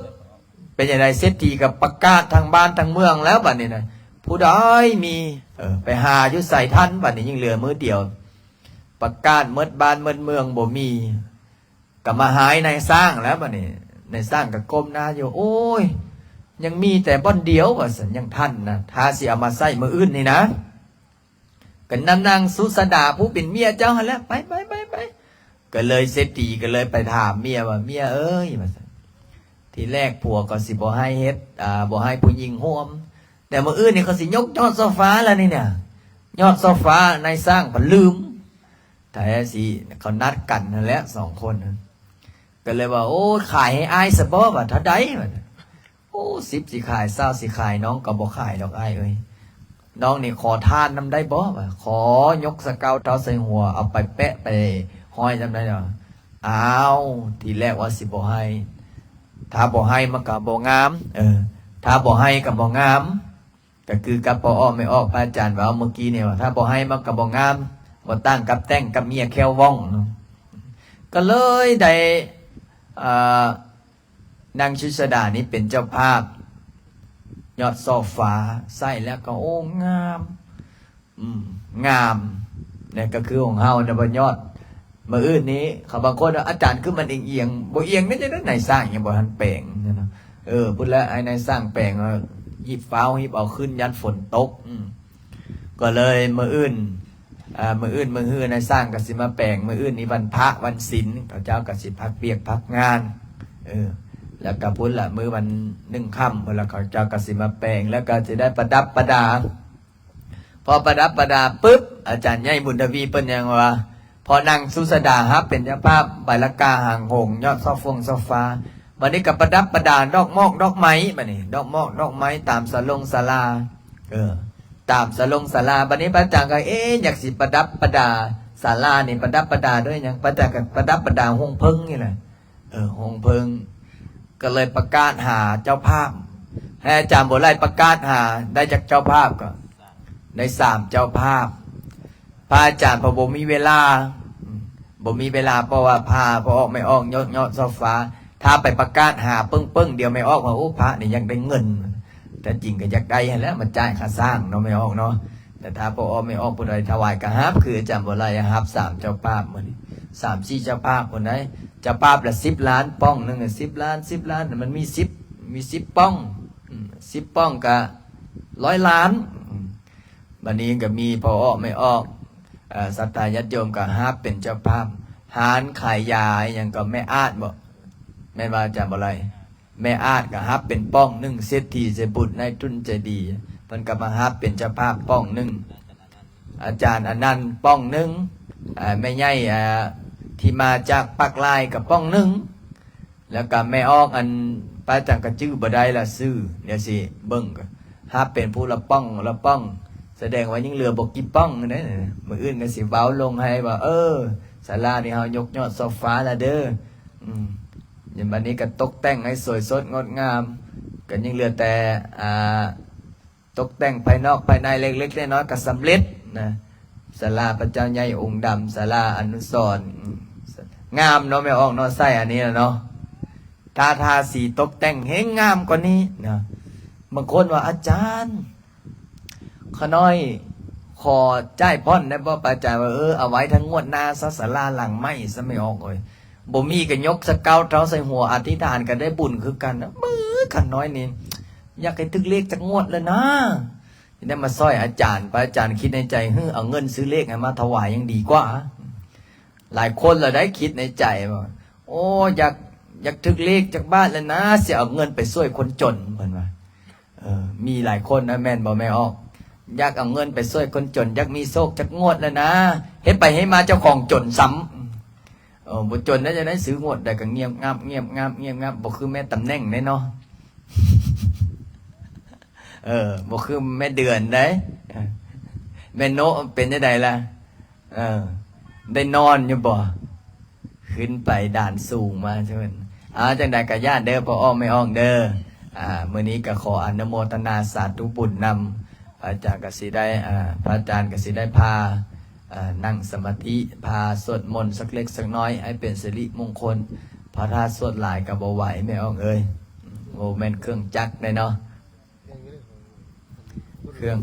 ເປັນຈັ່ງໃດ? ເສດຖີກໍປະກາດທັງບ້ານທັງເມືອງແລ້ວ ບັດນີ້ນະ ຜູ້ໃດມີ ເອີ ໄປຫາຢູ່ໃສທັນ? ບັດນີ້ຍັງເຫຼືອມື້ດຽວ ປະກາດໝົດບ້ານໝົດເມືອງບໍ່ມີ ກໍມາຫາຍນາຍຊ່າງແລ້ວ. ບັດນີ້ນາຍຊ່າງກໍກົ້ມໜ້າຢູ່ ໂອ້ຍ ຍັງມີແຕ່ບ່ອນດຽວວ່າຊັ້ນ ຍັງທັນນະ ຖ້າຊິເອົາມາໃຊ້ມື້ອື່ນນີ້ນະ. ກໍນຳນາງສຸຊາດາຜູ້ເປັນເມຍເຈົ້າຫັ້ນແຫຼະ ໄປໆໆໆ. ກໍເລີຍເສດຖີກໍເລີຍໄປຖາມເມຍວ່າ ເມຍເອີຍ ວ່າຊັ້ນ ທີແລກຜົວກໍຊິບໍ່ໃຫ້ເຮັດ ອ່າ ບໍ່ໃຫ້ຜູ້ຍິງຮ່ວມ ແຕ່ມື້ອື່ນນີ້ເຂົາຊິຍົກຍອດໂຊຟາແລ້ວນີ້ນະ ຍອດໂຊຟາ ນາຍຊ່າງພັດລືມ. ແທ້ຊິເຂົານັດກັນຫັ້ນແຫຼະສອງຄົນ ກໍເລີຍວ່າ ໂອ້ ຂາຍໃຫ້ອ້າຍຊະບໍ່ ວ່າເທົ່າໃດ ວ່າ ໂອ້ ສິບຊິຂາຍ ຊາວຊິຂາຍ ນ້ອງກໍບໍ່ຂາຍດອກອ້າຍເອີຍ. ນ້ອງນີ້ຂໍທານນຳໄດ້ບໍ່? ວ່າ ຂໍຍົກສະເກົາເທົາໃສ່ຫົວ ເອົາໄປແປະໄປຫ້ອຍນຳໄດ້ບໍ່? ອ້າວ ທີແລກວ່າຊິບໍ່ໃຫ້ ຖ້າບໍ່ໃຫ້ມັນກໍບໍ່ງາມ ເອີ ຖ້າບໍ່ໃຫ້ກໍບໍ່ງາມ ກໍຄືກັບພໍ່ອອກແມ່ອອກ ພະອາຈານເວົ້າເມື່ອກີ້ນີ້ວ່າ ຖ້າບໍ່ໃຫ້ມັນກໍບໍ່ງາມ ບໍ່ຕ່າງກັບແຕ່ງກັບເມຍແຂ້ວວ່ອງເນາະ. ກໍເລີຍໄດ້ ເອີ ນາງສຸຊາດານີ້ເປັນເຈົ້າພາບຍອດຊໍ່ຟ້າ ໃສ່ແລ້ວກໍ ໂອ້ ງາມ ອືມ ງາມ ນີ້ກໍຄືຂອງເຮົານະ ບໍ່ຍອດ. ມື້ອື່ນນີ້ເຂົາບາງຄົນວ່າ ອາຈານຄືມັນອຽງໆ ບໍ່ອຽງໄດ້ຈັ່ງໃດ ນາຍຊ່າງຍັງບໍ່ທັນແປງເນາະ. ເອີ ພຸ້ນແຫຼະ ໃຫ້ນາຍຊ່າງແປງ ຮີບຟ້າວຮີບເອົາຂຶ້ນ ຢ້ານຝົນຕົກ. ອືມ ກໍເລີຍມື້ອື່ນ ອາ ມື້ອື່ນມື້ຮືນນາຍຊ່າງກໍຊິມາແປງ ມື້ອື່ນນີ້ວັນພະວັນສິນ ເຂົາເຈົ້າກໍຊິພັກວຽກພັກງານ ເອີ ແລ້ວກໍພຸ້ນລະ ມື້ວັນໜຶ່ງຄ່ຳພຸ້ນລະ ເຂົາເຈົ້າກໍຊິມາແປງ ແລ້ວກໍຊິໄດ້ປະດັບປະດາ. ພໍປະດັບປະດາປຶບ ອາຈານໃຫຍ່ບຸນທະວີເພິ່ນຍັງວ່າ ພໍນາງສຸຊາດາຮັບເປັນເຈົ້າພາບ ໃບລະກາຫາງຫົງ ຍອດຊໍ່ຟົງຊໍ່ຟ້າ ບັດນີ້ກໍປະດັບປະດາດອກໝອກດອກໄມ້ ບັດນີ້ດອກໝອກດອກໄມ້ຕາມສາລົງສາລາ ເອີ ຕາມສາລົງສາລາ. ບັດນີ້ພະອາຈານກໍ ເອ ຢາກຊິປະດັບປະດາສາລານີ້ ປະດັບປະດາດ້ວຍຫຍັງ? ພະອາຈານກໍປະດັບປະດາໂຮງເຜິ້ງນີ້ແຫຼະ ເອີ ໂຮງເຜິ້ງ. ກໍເລີຍປະກາດຫາເຈົ້າພາບ ໃຫ້ອາຈານບົວໄຫຼປະກາດຫາ ໄດ້ຈັກເຈົ້າພາບ? ກໍໄດ້ສາມເຈົ້າພາບ. ພະອາຈານເພິ່ນບໍ່ມີເວລາ ອືມ ບໍ່ມີເວລາ ເພາະວ່າພາພໍ່ອອກແມ່ອອກ ຍອດ ຍອດຊໍ່ຟ້າ ຖ້າໄປປະກາດຫາເປິ້ງໆ ດຽວແມ່ອອກວ່າ ໂອ້ ພະນີ້ຢາກໄດ້ເງິນ ແທ້ຈິງກໍຢາກໄດ້ຫັ້ນແຫຼະ ມາຈ່າຍຄ່າສ້າງເນາະ ແມ່ອອກເນາະ. ແຕ່ຖ້າພໍ່ອອກແມ່ອອກຜູ້ໃດຖວາຍກໍຮັບ ຄືອາຈານບົວໄຫຼຮັບສາມເຈົ້າພາບມື້ນີ້ ສາມສີ່ເຈົ້າພາບພຸ້ນໃດ໋ ເຈົ້າພາບລະສິບລ້ານ ປ່ອງໜຶ່ງສິບລ້ານ ສິບລ້ານ ມັນມີສິບ ມີສິບປ່ອງ ອືມ ສິບປ່ອງກະຮ້ອຍລ້ານ ອືມ. ບັດນີ້ກໍມີພໍ່ອອກແມ່ອອກ ເອີ ສັດທາຍາດໂຍມກໍຮັບເປັນເຈົ້າພາບ ຮ້ານຂາຍຢາຫຍັງກໍແມ່ອາດບໍ ແມ່ນວ່າອາຈານບໍ່ໄຫຼ ແມ່ອາດກໍຮັບເປັນປ່ອງໜຶ່ງ ເສດຖີໃຈບຸນນາຍທຶນໃຈດີ ເພິ່ນກໍມາຮັບເປັນເຈົ້າພາບປ່ອງໜຶ່ງ ອາຈານອັນນັ້ນປ່ອງໜຶ່ງ ເອີ ແມ່ໃຫຍ່ ເອີ ທີ່ມາຈາກປາກລາຍກໍປ່ອງໜຶ່ງ ແລ້ວກໍແມ່ອອກ ອັນ ປາຈັງກະຈື່ບໍ່ໄດ້ລະຊື່ ດຽວຊິເບິ່ງ ຮັບເປັນຜູ້ລະປ່ອງລະປ່ອງ ສະແດງວ່າຍັງເຫຼືອບໍ່ກີ່ປ່ອງເດ້. ມື້ອື່ນກໍຊິເວົ້າລົງໃຫ້ວ່າ ເອີ ສາລານີ້ເຮົາຍົກຍອດຊໍ່ຟ້າລະເດີ ອືມ ບັດນີ້ກໍຕົກແຕ່ງໃຫ້ສວຍສົດງົດງາມ ກໍຍັງເຫຼືອແຕ່ ອ່າ ຕົກແຕ່ງພາຍນອກພາຍໃນເລັກໆນ້ອຍໆກໍສຳເລັດນະ ສາລາພະເຈົ້າໃຫຍ່ອົງດຳ ສາລາອະນຸສອນ ອືມ ງາມເນາະ ແມ່ອອກເນາະ ໃສ່ອັນນີ້ລະເນາະ ຖ້າທາສີຕົກແຕ່ງແຮ່ງງາມກວ່ານີ້ນະ. ບາງຄົນວ່າ ອາຈານ ຂ້ານ້ອຍຂໍຈ່າຍຜ່ອນໄດ້ບໍ່? ພະອາຈານວ່າ ເອີ ເອົາໄວ້ທັງງວດໜ້າຊະ ສາລາຫຼັງໃໝ່ຊະ ແມ່ອອກເອີຍ ບໍ່ມີກໍຍົກສະເກົາເທົາໃສ່ຫົວ ອະທິຖານກໍໄດ້ບຸນຄືກັນ. ເບີ ຂ້ານ້ອຍນີ້ ຢາກໃຫ້ຖືກເລກຈັກງວດແລ້ວນາ ຈະໄດ້ມາຊ່ອຍອາຈານ. ພະອາຈານຄິດໃນໃຈ ເຮີ ເອົາເງິນຊື້ເລກໃຫ້ມາຖວາຍຍັງດີກວ່າ. ຫຼາຍຄົນລະໄດ້ຄິດໃນໃຈວ່າ ໂອ້ ຢາກ ຢາກຖືກເລກຈັກບາດແລ້ວນາ ຊິເອົາເງິນໄປຊ່ວຍຄົນຈົນ ເພິ່ນວ່າ. ເອີ ມີຫຼາຍຄົນນະ ແມ່ນບໍ່ແມ່ອອກ? ຢາກເອົາເງິນໄປຊ່ວຍຄົນຈົນ ຢາກມີໂຊກຈັກງວດແລ້ວນາ ເຮັດໄປເຮັດມາເຈົ້າຂອງຈົນຊ້ຳ. ເອີ ບໍ່ຈົນແລ້ວຈັ່ງໃດ ຊື້ງວດໃດກໍງຽບງາບ ງຽບງາບ ງຽບງາບ ບໍ່ຄືແມ່ຕຳແໜ່ງເດ້ເນາະ. ເອີ ບໍ່ຄືແມ່ເດືອນໃດ໋ ແມ່ໂນະເປັນຈັ່ງໃດລະ? ເອີ ໄດ້ນອນຢູ່ບໍ່? ຂຶ້ນໄປດ່ານສູງມາເຊີນ. ເອົາ ຈັ່ງໃດກໍຢ້ານເດີ ພໍ່ອອກແມ່ອອກເດີ. ອ່າ ມື້ນີ້ກໍຂໍອະນຸໂມທະນາສາທຸບຸນນຳ. ພະອາຈານກໍຊິໄດ້ ອ່າ ພະອາຈານກໍຊິໄດ້ພາ ອ່າ ນັ່ງສະມາທິ ພາສວດມົນສັກເລັກສັກນ້ອຍ ໃຫ້ເປັນສິລິມົງຄົນ. ພະຖ້າສວດຫຼາຍກໍບໍ່ໄຫວ ແມ່ອອກເອີຍ ບໍ່ແມ່ນເຄື່ອງຈັກໃດເນາະ. ເຄື່ອງ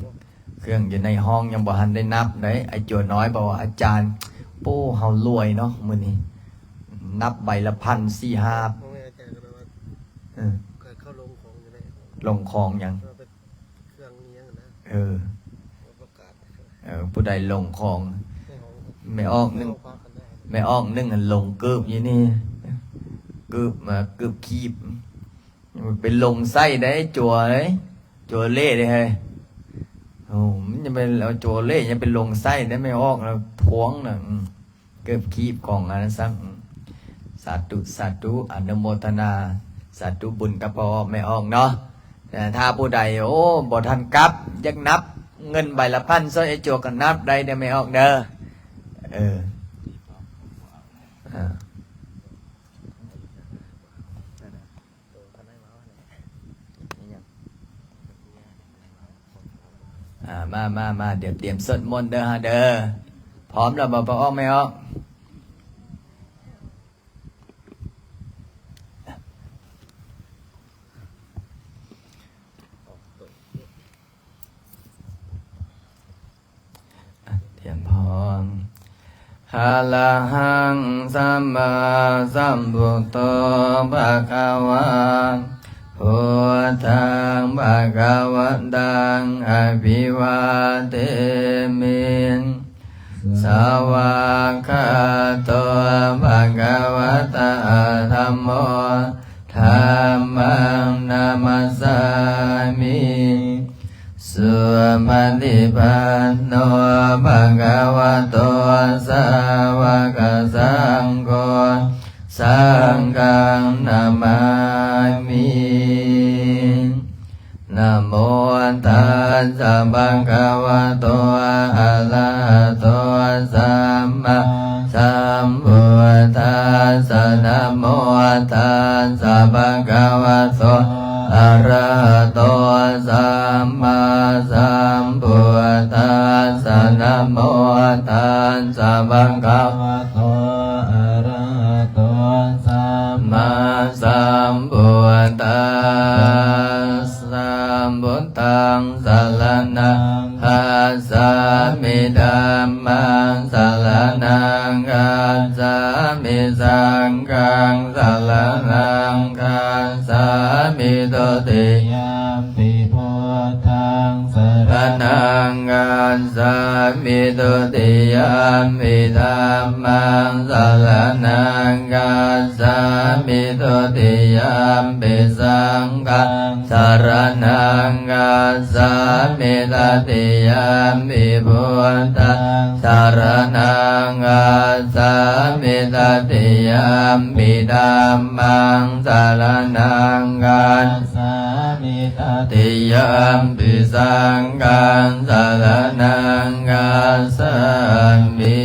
ເຄື່ອງຢູ່ໃນຫ້ອງຍັງບໍ່ທັນໄດ້ນັບເດ້. ໄອ້ຈົວນ້ອຍບອກວ່າ ອາຈານ ໂອ້ ເຮົາລວຍເນາະມື້ນີ້ ນັບໃບລະພັນ ສີ່ຫ້າ ເອີ ລົງຂອງຫຍັງ? ເອີ ເອີ ຜູ້ໃດລົງຂອງ? ແມ່ອອກໜຶ່ງ ແມ່ອອກໜຶ່ງຫັ້ນລົງເກີບຢູ່ນີ້ ເກີບ ເກີບຄີບ ໄປລົງໃສ່ໄດ້ຈົວເອີຍ ຈົວເລເດ້ເຮີ້ຍ. ໂອ້ ມັນຈະໄປເອົາຈົວເລ ຢ່າໄປລົງໃສ່ໄດ້ ແມ່ອອກແລ້ວພວງນະ ອືມ ເກີບຄີບຂອງອັນນັ້ນຊ້ຳ. ອືມ ສາທຸ ສາທຸ ອະນຸໂມທະນາ ສາທຸບຸນກັບພໍ່ອອກແມ່ອອກເນາະ. ແຕ່ຖ້າຜູ້ໃດ ໂອ້ ບໍ່ທັນກັບ ຢາກນັບ ເງິນໃບລະພັນ ຊ່ອຍອ້າຍຈວກກໍນັບໄດ້ເດີແມ່ອອກເດີ. ເອີ ອ່າ ອ່າ ມາ ມາ ມາ ດຽວຕຽມສວດມົນເດີເຮົາເດີ. ພ້ອມແລ້ວບໍ່ ພໍ່ອອກແມ່ອອກ? ຕຽມພ້ອມ. ອະລະຫັງ ສຳມາສຳພຸດໂທ ພະຄະວາ. ພຸດທັງ ພະຄະວັນຕັງ ອະພິວາເທມິ. ສະວາກຂາໂຕ ພະຄະວະຕາ ທຳໂມ. ທຳມັງ ນະມັດສາມິ. ສຸປະຕິປັນໂນ ພະຄະວະໂຕ ສາວະກະສັງໂຄ. ສັງຄັງ ນະມາມິ. ນະໂມຕັດສະ ພະຄະວະໂຕ ອະລະຫະໂຕ ສຳມາສຳພຸດທັດສະ. ນະໂມຕັດສະ ພະຄະວະໂຕ ອະລະຫະໂຕ ສຳມາສຳພຸດທັດສະ. ນະໂມຕັດສະ ພະຄະວະໂຕ ອະລະຫະໂຕ ສຳມາສຳພຸດທັດສະ. ພຸດທັງ ສະລະນັງ ຄັດສາມິ. ທຳມັງ ສະລະນັງ ຄັດສາມິ. ສັງຄັງ ສະລະນັງ ຄັດສາມິ. ທຸຕິຍຳປິ ພຸດທັງ ສະລະນັງ ຄັດສາມິ. ທຸຕິຍຳປິ ທຳມັງ ສະລະນັງ ຄັດສາມິ. ທຸຕິຍຳປິ ສັງຄັງ ສະລະນັງ ຄັດສາມິ. ຕະຕິຍຳປິ ພຸດທັງ ສະລະນັງ ຄັດສາມິ. ຕະຕິຍຳປິ ທຳມັງ ສະລະນັງ ຄັດສາມິ. ຕະຕິຍຳປິ ສັງຄັງ ສະລະນັງ ຄັດສາມິ.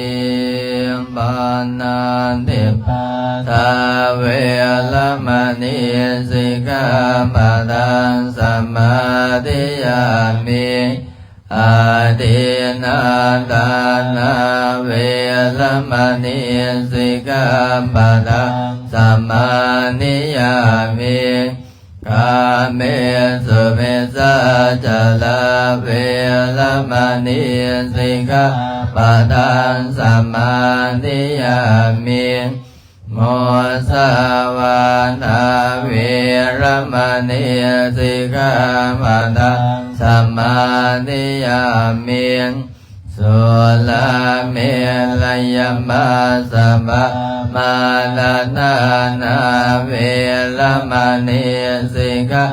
ປານາຕິປາຕາ ເວລະມະນີ ສິກຂາປະທັງ ສະມາທິຍາມິ. ອາທິນນາທານາ ເວລະມະນີ ສິກຂາປະທັງ ສະມາທິຍາມິ. ກາເມສຸມິດສາຈາລາ ເວລະມະນີ ສິກຂາປະທັງ ສະມາທິຍາມິ. ມຸສາວາທາ ເວລະມະນີ ສິກຂາປະທັງ ສະມາທິຍາມິ. ສຸລາເມລະຍະມາສະບາ ມາລາທານາ ເວລະມະນີ ສິກຂາ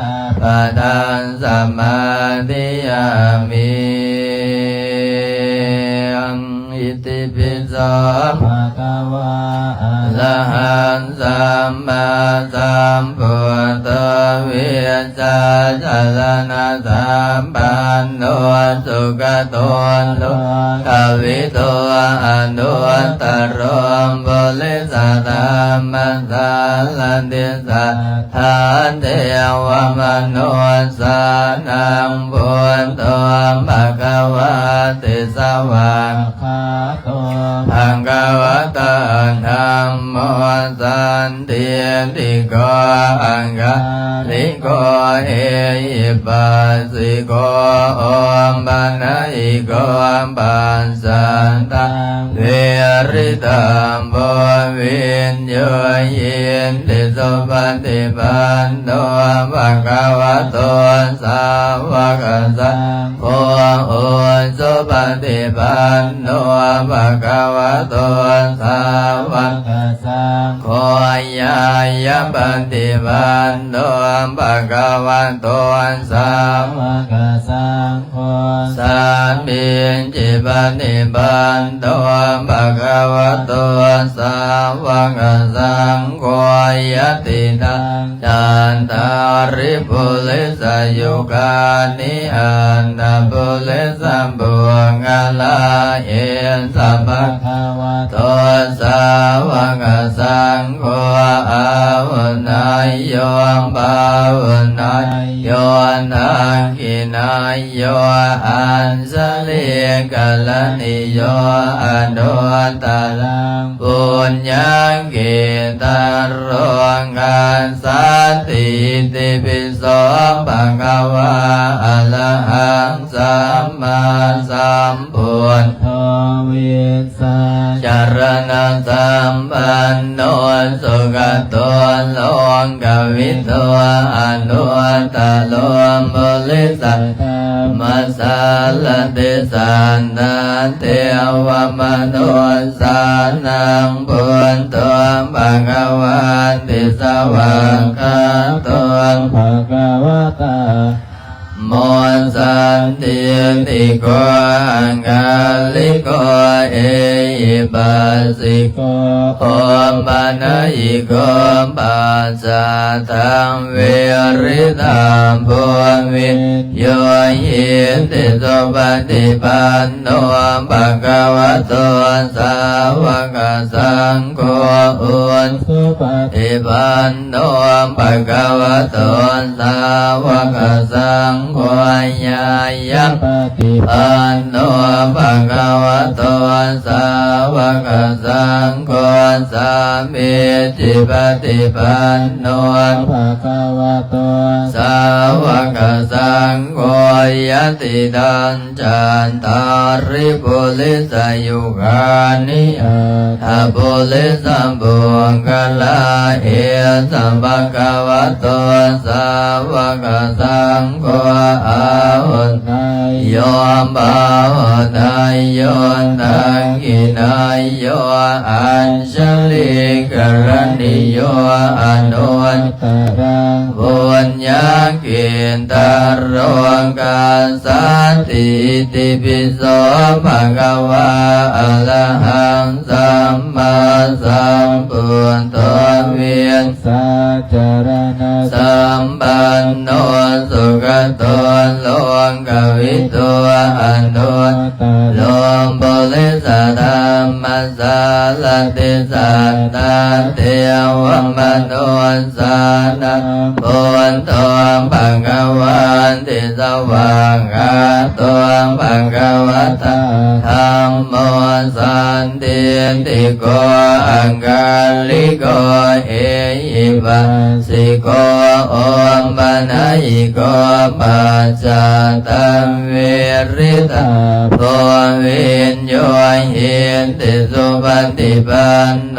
ປະທັງ ສະມາທິຍາມິ. ອິຕິປິໂສ ພະຄະວາ ອະລະຫັງ ສຳມາສຳພຸດໂທ ວິດ ຊາຈະລະນະສຳປັນໂນ ສຸກະໂຕ ໂລກະວິທູ ອະນຸດຕະໂລ ປຸລິສະທຳມະສາລະຖິ ສັດທາເທວະມະນຸດສານັງ ພຸດໂທ ພະຄະວາຕິ ສະວາກຂາໂຕ ພະຄະວະຕາ ທຳໂມ ສັນ ທິດຖິໂກ ອາກາລິໂກ ເອຫິປັດສິໂກ ໂອປະນະຍິໂກ ປັດສັນຕັງ ວິລິຕັງ ໂພ ວິນຍູຫິນຕິ ສຸປະຕິປັນໂນ ພະຄະວະໂຕ ສາວະກະສັງ ໂຄ ອຸຊຸປະຕິປັນໂນ ພະຄະວະໂຕ ສາວະກະສັງໂຄ ຍາ ຍາປະຕິປັນໂນ ພະຄະວະໂຕ ສາວະກະສັງໂຄ ສາມີຈິປະຕິປັນໂນ ພະຄະວະໂຕ ສາວະກະສັງໂຄ ຍະຕິດທັງ ຈັດຕາລິ ປຸລິສະຍຸການິ ອັດຕະປຸລິສະປຸກຄະລາ ເອສະພະຄະວະໂຕ ສາວະກະສັງໂຄ ອາຫຸເນຍໂຍ ປາຫຸເນຍໂຍ ທັກຂິເນຍໂຍ ອັນຊະລີກະລະນີໂຍ ອະນຸດຕະລັງ ປຸນຍະເກຕະໂລກັສສາຕິ ອິຕິປິໂສ ພະຄະວາ ອະລະຫັງ ສຳມາສຳພຸດໂທ ວິຊາຈະລະນະສຳປັນໂນ ສຸກະໂຕ ໂລກະວິທູ ອະນຸດຕະໂລ ປຸລິສະທຳມະສາລະຕິ ສັດຖາເທວະມະນຸດສານັງ ພຸດໂທ ພະຄະວາ ຕິສະຫວາກຂາໂຕ ພະຄະວະຕາ ໂມ ສັນທິຕິໂກ ອາກາລິໂກ ເອຫິປັດສິໂກ ໂອປະນະຍິໂກ ປັດສະທັງ ວິລິຕາ ພູວິນໂຍ ຫິຕິ ສຸປະຕິປັນໂນ ພະຄະວະໂຕ ສາວະກະສັງໂຄ ອຸ ສຸປະຕິປັນໂນ ພະຄະວະໂຕ ສາວະກະສັງໂຄ ຍາຍະປະຕິປັນໂນ ພະຄະວະໂຕ ສາວະກະສັງໂຄ ສາມີຈິປະຕິປັນໂນ ພະຄະວະໂຕ ສາວະກະສັງໂຄ ຍະຕິດທັງ ຈັດຕາລິ ປຸລິສະຍຸການິ ອັດຕະປຸລິສະປຸກຄະລາ ເອສະພະຄະວະໂຕ ສາວະກະສັງໂຄ ອາຫຸເນຍໂຍ ປາຫຸເນຍໂຍ ທັກຂິເນຍໂຍ ອັນຊະລີກະລະນີໂຍ ອະນຸດຕະລັງ ປຸນຍະເກຕະໂລກັສສາຕິ ອິຕິປິໂສ ພະຄະວາ ອະລະຫັງ ສຳມາສຳພຸດໂທ ວິຊາຈະລະນະສຳປັນໂນ ສຸກະໂຕ ໂລກະວິທູ ອະນຸດຕະໂລ ປຸລິສະທຳມະ ສາລະຕິ ສັດຖາເທວະມະນຸດສານັງ ພຸດໂທ ພະຄະວາ ຕິສະຫວາກຂາໂຕ ພະຄະວະຕາ ທຳໂມ ສັນທິຕິໂກ ອາກາລິໂກ ເອຫິປັດສິໂກ ໂອປະນະຍິໂກ ປັດສະທັງ ວິລິຕາ ພູວິນໂຍ ຫິຕິ ສຸປະຕິປັນໂນ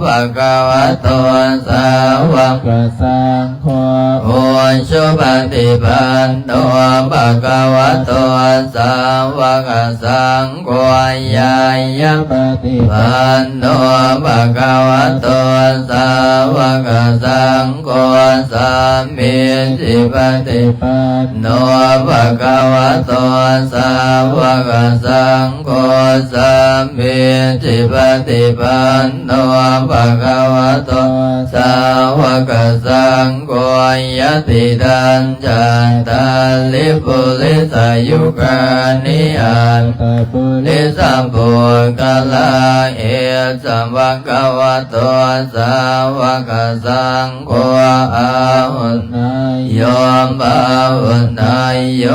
ພະຄະວະໂຕ ສາວະກະສັງໂຄ ອຸ ສຸປະຕິປັນໂນ ພະຄະວະໂຕ ສາວະກະສັງໂຄ ຍາຍະປະຕິປັນໂນ ພະຄະວະໂຕ ສາວະກະສັງໂຄ ສາມີຈິປະຕິປັນໂນ ພະຄະວະໂຕ ສາວະກະສັງໂຄ ສາມີຈິປະຕິປັນໂນ ພະຄະວະໂຕ ສາວະກະສັງໂຄ ຍະຕິດທັງ ຈັດຕາລິ ປຸລິສະຍຸການິ ອັດຕະປຸລິສະປຸກຄະລາ ເອສະພະຄະວະໂຕ ສາວະກະສັງໂຄ ອາຫຸເນຍໂຍ ປາຫຸເນຍໂຍ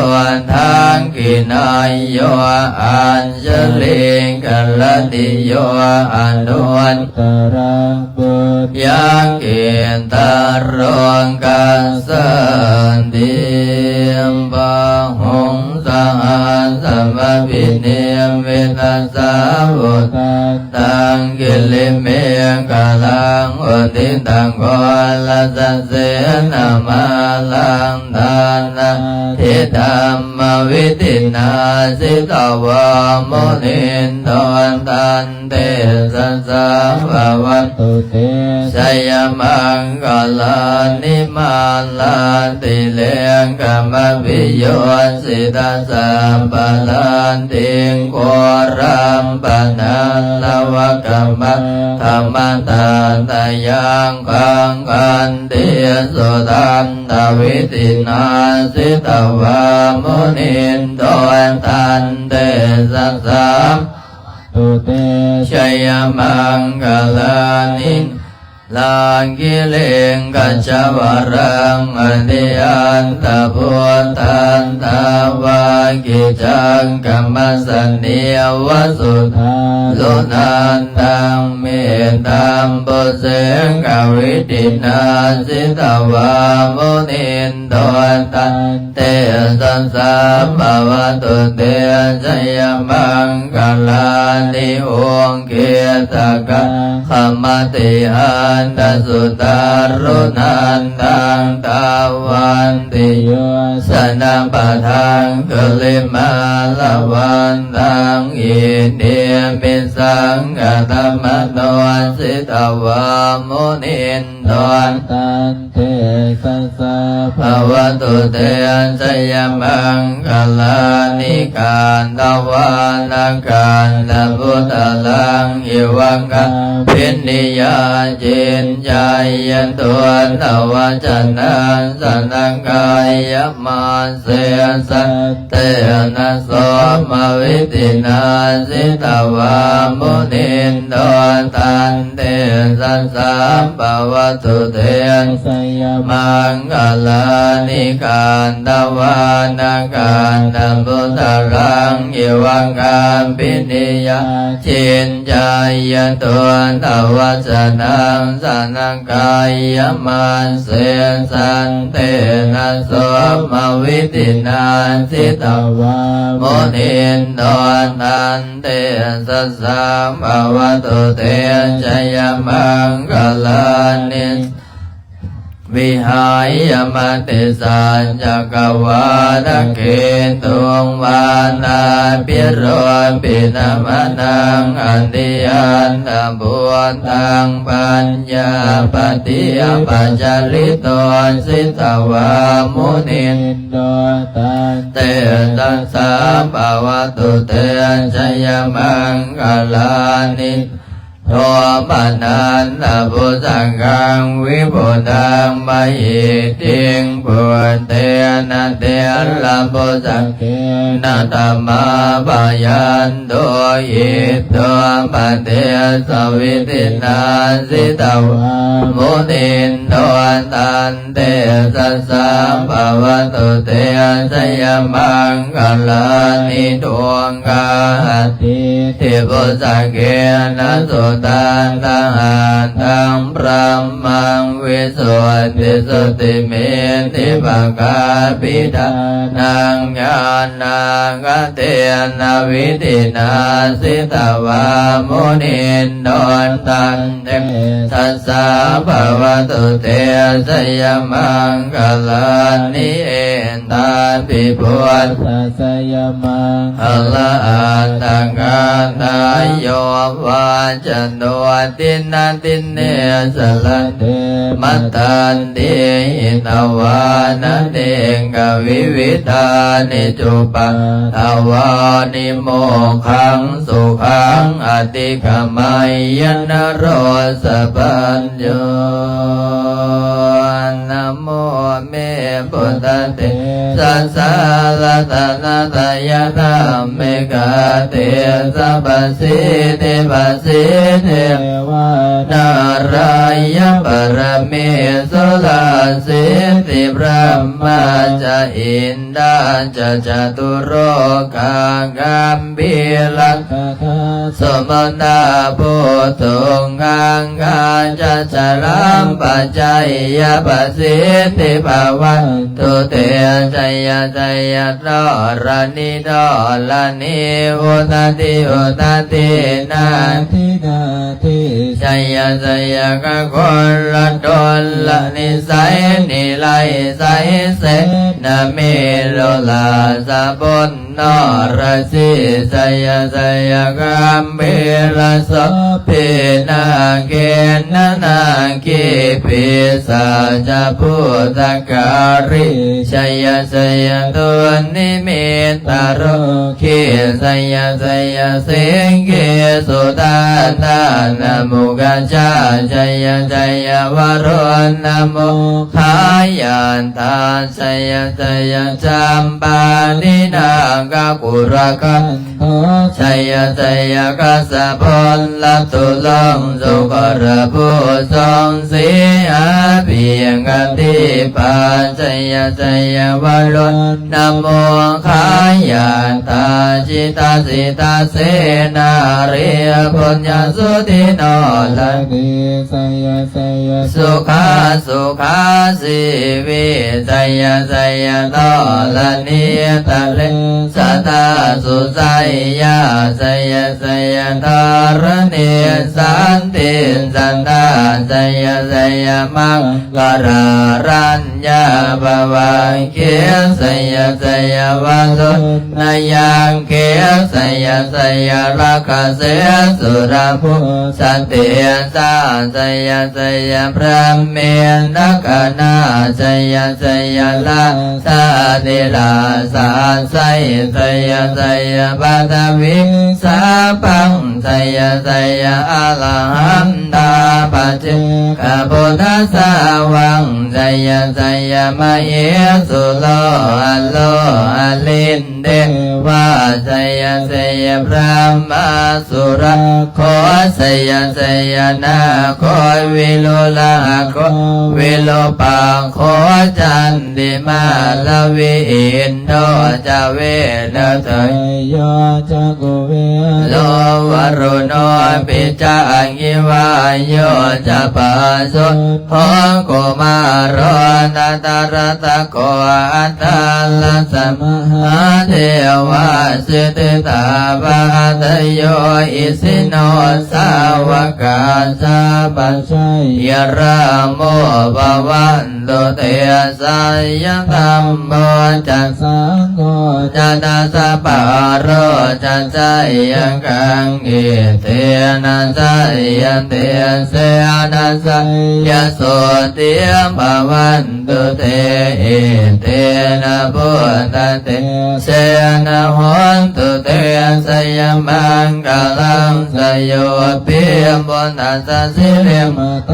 ທັກຂິເນຍໂຍ ອັນຊະລີກະລະນິໂຍ ອະນຸດຕະລັງ ປຸນຍະເກຕະໂລກັສສາຕິ ບາຫຸງ ສະຫັດສະມະພິນິມມິຕະສາວຸ ທັດຕັງ ກິລິເມຂະລັງ ໂອ ປະຕິດຕະໂຄລະສະເສນະມາລັງ ທານາທິທຳມະວິທິນາ ສິດຕະວາມຸນິນໂດ ຕັນເຕຊະສາ ພະວັດ ຕຸເຕ ໄຊຍະມັງຄະລານິ ມາລາຕິເລກະມະພິໂຍຊິຕະສັບປະລາທິງ ໂຄລັມປະນາລະວະກະມັດຖະມະຕາຕະຍັງ ຄັງຄັນຕິສຸທັນຕະວິທິນາ ສິດຕະວາມຸນິນໂດ ຕັນເຕຊະສາ ພະວັດ ຕຸເຕ ໄຊຍະມັງຄະລານິ ລາກິລິງກັດຈະວະລັງ ອະທິອັນຕະພຸດທັນຕາວາກິຈັກກະມັດສະນີວະສຸທາລຸນັນຕັງ ເມຕຕາມະປຸເສກະວິທິນາ ສິດຕະວາມຸນິນໂດ ຕັນ ເຕຊະສາ ພະວັດ ຕຸເຕ ໄຊຍະມັງຄະລານິ ອຸກິດຕະກັງຄະມະຕິຫັນຕະສຸຕັນລຸນັນຕັງ ຕາວັນຕິໂຍຊະນະປະທັງຄຸລິມາລະວັນຕັງ ອິດທິພິສັງຄະຕະມະໂນ ສິດຕະວາມຸນິນໂດ ຕັນ ເຕຊະສາ ພະວັດ ຕຸເຕ ໄຊຍະມັງຄະລານິ ການຕະວານະການຕະພຸດທະລັງ ອິວະກາພິນິຍາ ຈິນຈາຍະຕຸນນະວັດຈະນັງ ສະນະກາຍະມາ ເສສັນເຕນະໂສມະວິທິນາ ສິດຕະວາມຸນິນໂດ ຕັນເຕຊະສາ ພະວັດ ຕຸເຕ ໄຊຍະມັງຄະລານິ ການຕະວານະການຕະພຸດທະລັງ ອິວະກາພິນິຍາ ຈິນຈາຍະຕຸນນະວັດຈະນັງ ສະນະກາຍະມາ ເສສັນເຕນະໂສມະວິທິນາ ສິດຕະວາມຸນິນໂດ ຕັນເຕຊະສາ ພະວັດ ຕຸເຕ ໄຊຍະມັງຄະລານິ ວິຫາຍະມະຕິສັນຈັກກະວານະເຂຕຸງ ວານາພິໂຣປິນະມະນັງ ອະທິອັນຕະພຸດທັງປັນຍາປະຕິຍາປັດຈະລິໂຕ ສິດຕະວາມຸນິນໂດ ຕັນເຕຊະສາ ພະວັດ ຕຸເຕ ໄຊຍະມັງຄະລານິ ໂສພະນັນຕະພຸດທະກັງ ວິພຸດທັງມະຫິດທິງ ປຸດເຕນະເຖລະປຸດທະເກນະ ຕະມາພະຍັນຕຸ ອິດໂຕປະເຕສະວິທິນາ ສິດຕະວາມຸນິນໂດ ຕັນເຕຊະສາ ພະວັດ ຕຸເຕ ໄຊຍະມັງຄະລານິ ທຸງຄາຫະຕິ ຕິພຸດທະເກນະ ສຸທັດຖະຫັດຖັງ ບຣະມະງ ວິສຸດທິສຸດທິມິດທິປະກາພິທານັງ ຍານາຄະເຕນະ ວິທິນາ ສິດຕະວາມຸນິນໂດ ຕັນ ເຕຊະສາ ພະວັດ ຕຸເຕ ໄຊຍະມັງຄະລານິ ເອຕາປິ ພຸດທະ ໄຊຍະມັງຄະລາອັດຖະກະຖາ ໂຍວາຈະໂນ ດິນນະດິນເນ ສະລະເນ ມັດທັນຕິ ຫິຕະວານະເນກະວິວິທານິ ຈຸປັດຖະວານິ ໂມກຂັງສຸຂັງ ອະຕິກະໄມຍະ ນະໂຣສະປັນໂຍ ນະໂມ ເມ ພຸດທະເທສະສາ ລັດຕະນະຕະຍະທຳມິກາເທສະ ປະສິດທິປະສິດທິ ເທວານາຣາຍະປະຣະເມສຸລາສິດທິ ບຣະມາຈະ ອິນ ດາຈະ ຈະຕຸໂລກາກຳປີລັກຂະທາ ສົມະນາພຸດທຸງ ອັງຄາຈະຈະລຳປະໄຈຍະປະສິດທິປ ພະວັນຕຸເຕ ໄຊຍະໄຊຍະ ທໍລະນີທໍລະນີ ອຸດຕະທິອຸດຕະທິ ນາທິນາທິ ໄຊຍະໄຊຍະ ກະໂຄລະດົນລະນິໄສ ນິໄລໄສເສນະ ເມລຸລາຊະບຸນ ນໍຣະສີ ໄຊຍະໄຊຍະ ກຳພີລະໂສພີນາເກນະນາຄີ ປີສາຈະພູຕະກາລີ ໄຊຍະໄຊຍະ ດຸນນິມິດຕະໂລຄີ ໄຊຍະໄຊຍະ ສິງຄີສຸດາທານະມຸກກະຊາ ໄຊຍະໄຊຍະ ວະລຸນນະໂມຄາຍັນຕາ ໄຊຍະໄຊຍະ ຈຳປານິນາກະກຸລະຄັນໂທ ໄຊຍະໄຊຍະ ກັດສະພົນລະຕຸລົງ ສຸກະລະພູຊົງ ສີຫາພິງຄະທິປາ ໄຊຍະໄຊຍະ ວະລຸນນະໂມຄາຍັນຕາ ຈິດຕະສິດຕະເສນາລີ ປຸນຍະສຸທິນໍລະນີ ໄຊຍະໄຊຍະ ສຸຂາສຸຂາຊີວິ ໄຊຍະໄຊຍະ ທໍລະນີຕະເລ ສະຕາສຸໄຊຍາ ໄຊຍະໄຊຍະ ທະລະນີສັນຕິສັນທາ ໄຊຍະໄຊຍະ ມັງກະລາລັນຍາພະວັງຄີ ໄຊຍະໄຊຍະ ວະລຸນນະຍັງຄີ ໄຊຍະໄຊຍະ ລັກຂະເສສຸລະພູສະເຕສາ ໄຊຍະໄຊຍະ ບຣາເມນທັກຂະນາ ໄຊຍະໄຊຍະ ລາຊາທິລາຊາໄຊ ໄຊຍະໄຊຍະ ປະທະວິງສາພັງ ໄຊຍະໄຊຍະ ອະລະຫັນຕາປະເຈກະພຸດທະສາວັງ ໄຊຍະໄຊຍະ ມະເຫສຸໂລ ອະໂລ ອະລິນ ເດວາ ໄຊຍະໄຊຍະ ບຣາມາສຸຣັກໂຂ ໄຊຍະໄຊຍະ ນາໂຄ ວິລຸລະໂຄ ວິຣູປາໂຄ ຈັນຕິມາລະວີ ອິນໂດຈະເວນະໄຊໂຍ ຈັກຂຸເວໂລ ວະລຸໂນ ປິຈາກິວາໂຍ ຈະປາໂສ ໂພ ໂກມາໂຣ ນະຕະຣະຕະໂກ ອັດຕາລັກສະ ມະຫາເທວາ ສິດທິຕາພະຫັດຕະໂຍ ອິສິໂນ ສາວະກາ ສັບພະໄຊຍະ ຣາໂມ ພະວັນ ຕຸເຕ ໄຊຍະທຳໂມ ຈະ ສັງໂຄ ຈະ ທະສະປາໂຣ ຈະ ໄຊຍະກັງ ເອເຕນະ ໄຊຍະເຕ ເສນະ ໄຊຍະໂສຕິ ພະວັນຕຸເຕ ເອເຕນະ ພຸດທະເຕ ເສນະ ໂຫນຕຸເຕ ໄຊຍະມັງກະລັງ ໄຊໂຍ ປິມຸດຕະ ສະ ສິລິມະໂຕ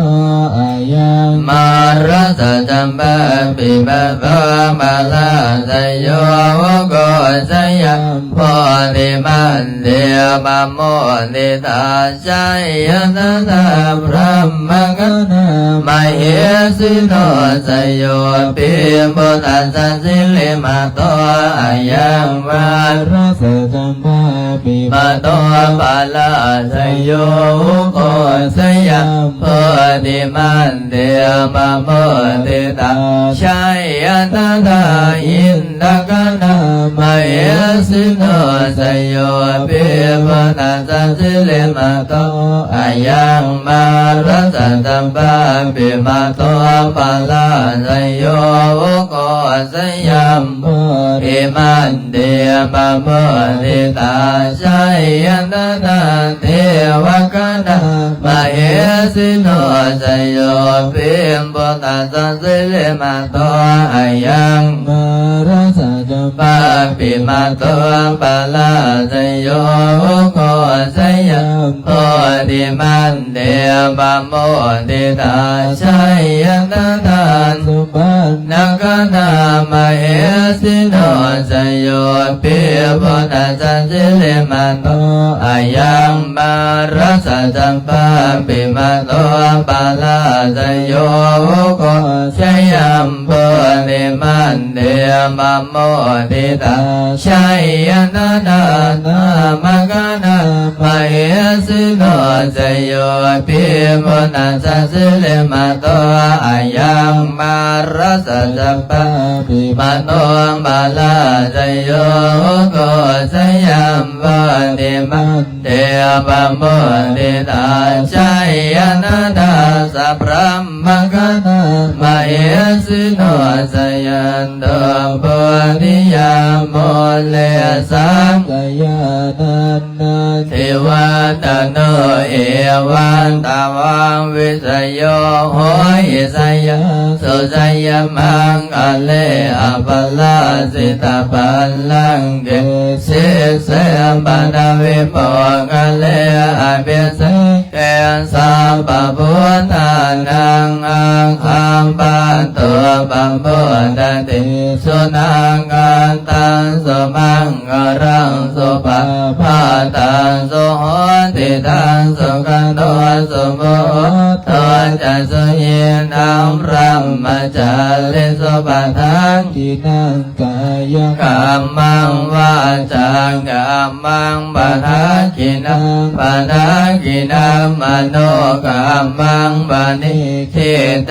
ອາຍັງ ມາຣະສະ ຈຳປາ ປິມະໂຕ ປະລາ ໄຊໂຍ ໂອໂຄ ໄຊຍະ ໂພທິມັນເດ ປະໂມທິຕາ ໄຊຍະຕະຖາ ບຣາມະກະນາ ມະເຫສິໂນ ໄຊໂຍ ປິມຸດຕະ ສະ ສິລິມະໂຕ ອາຍັງ ມາຣະສະ ຈຳປາ ປິມະໂຕ ປະລາ ໄຊໂຍ ໂອໂຄ ໄຊຍະ ໂພທິມັນເດ ປະໂມທິຕາ ໄຊຍະຕະຖາ ອິນທະກະນາ ມະເຫສິໂນ ໄຊໂຍ ປິມຸດຕະ ສະ ສິລິມະໂຕ ອາຍັງ ມາຣະສະ ຈຳປາ ປິມະໂຕ ປະລາ ໄຊໂຍ ໂອໂຄ ໄຊຍະ ໂພທິມັນ ເດ ປະໂມທິຕາ ໄຊຍະຕະຖາ ເທວະກະນາ ມະເຫສິໂນ ໄຊໂຍ ປິມຸດຕະ ສະ ສິລິມະໂຕ ອາຍັງ ມາຣະສະ ຈຳປາ ປິມະໂຕ ປະລາ ໄຊໂຍ ໂອໂຄ ໄຊຍະ ໂພທິມັນ ເດ ປະໂມທິຕາ ໄຊຍະຕະຖາ ສຸປັນນະກະນາ ມະເຫສິໂນ ໄຊໂຍ ປິພຸດຕະ ສະ ສິລິມະໂຕ ອາຍັງ ມາຣະສະ ຈຳປາ ປິມະໂຕ ປະລາ ໄຊໂຍ ໂອໂຄ ໄຊຍະ ໂພທິມັນ ເດ ປະໂມທິຕາ ໄຊຍະຕະນານາມະຄະນາ ມະເຫສິໂນ ໄຊໂຍ ພິມຸນນະສະສິລິມະໂຕ ອະຍັງ ມາຣະສະຈັບປາພິມາໂນ ມາລາໄຊໂຍ ໂຫໂຕ ໄຊຍະປະຕິມານ ເດ ປະໂມທິຕາ ໄຊຍະຕະນາ ສະພຣາມະຄະນາ ມະເຫສິໂນ ໄຊຍັນໂຕ ໂພທິຍາ ມູເລ ສັກກະຍານັນ ເທວະຕະໂນ ເອວັງຕະວັງ ວິສະໂຍ ໂຫຫິ ໄຊຍະ ສຸໄຊຍະ ມັງຄະເລ ອະປະລາຊິຕະບັນລັງເກ ສີເສ ປະທະວິໂມກຄະເລ ອະພິເສເກ ສັບພະພຸດທານັງ ອັກຂະປະໂຕ ປະໂມດະຕິ ສຸນາຄະຕັງ ສຸມັງຄະລັງ ສຸປະພາຕັງ ສຸໂຫຕິຕັງ ສຸຂະໂນ ສຸໂມໂທຈະ ສຸຍິນທັງ ບຣະມະຈາລີ ສຸປະທັກຂິນັງ ກາຍະກຳມັງ ວາຈາກຳມັງ ປະທັກຂິນັງ ປະທັກຂິນັງ ມະໂນກຳມັງ ປະນິ ທິເຕ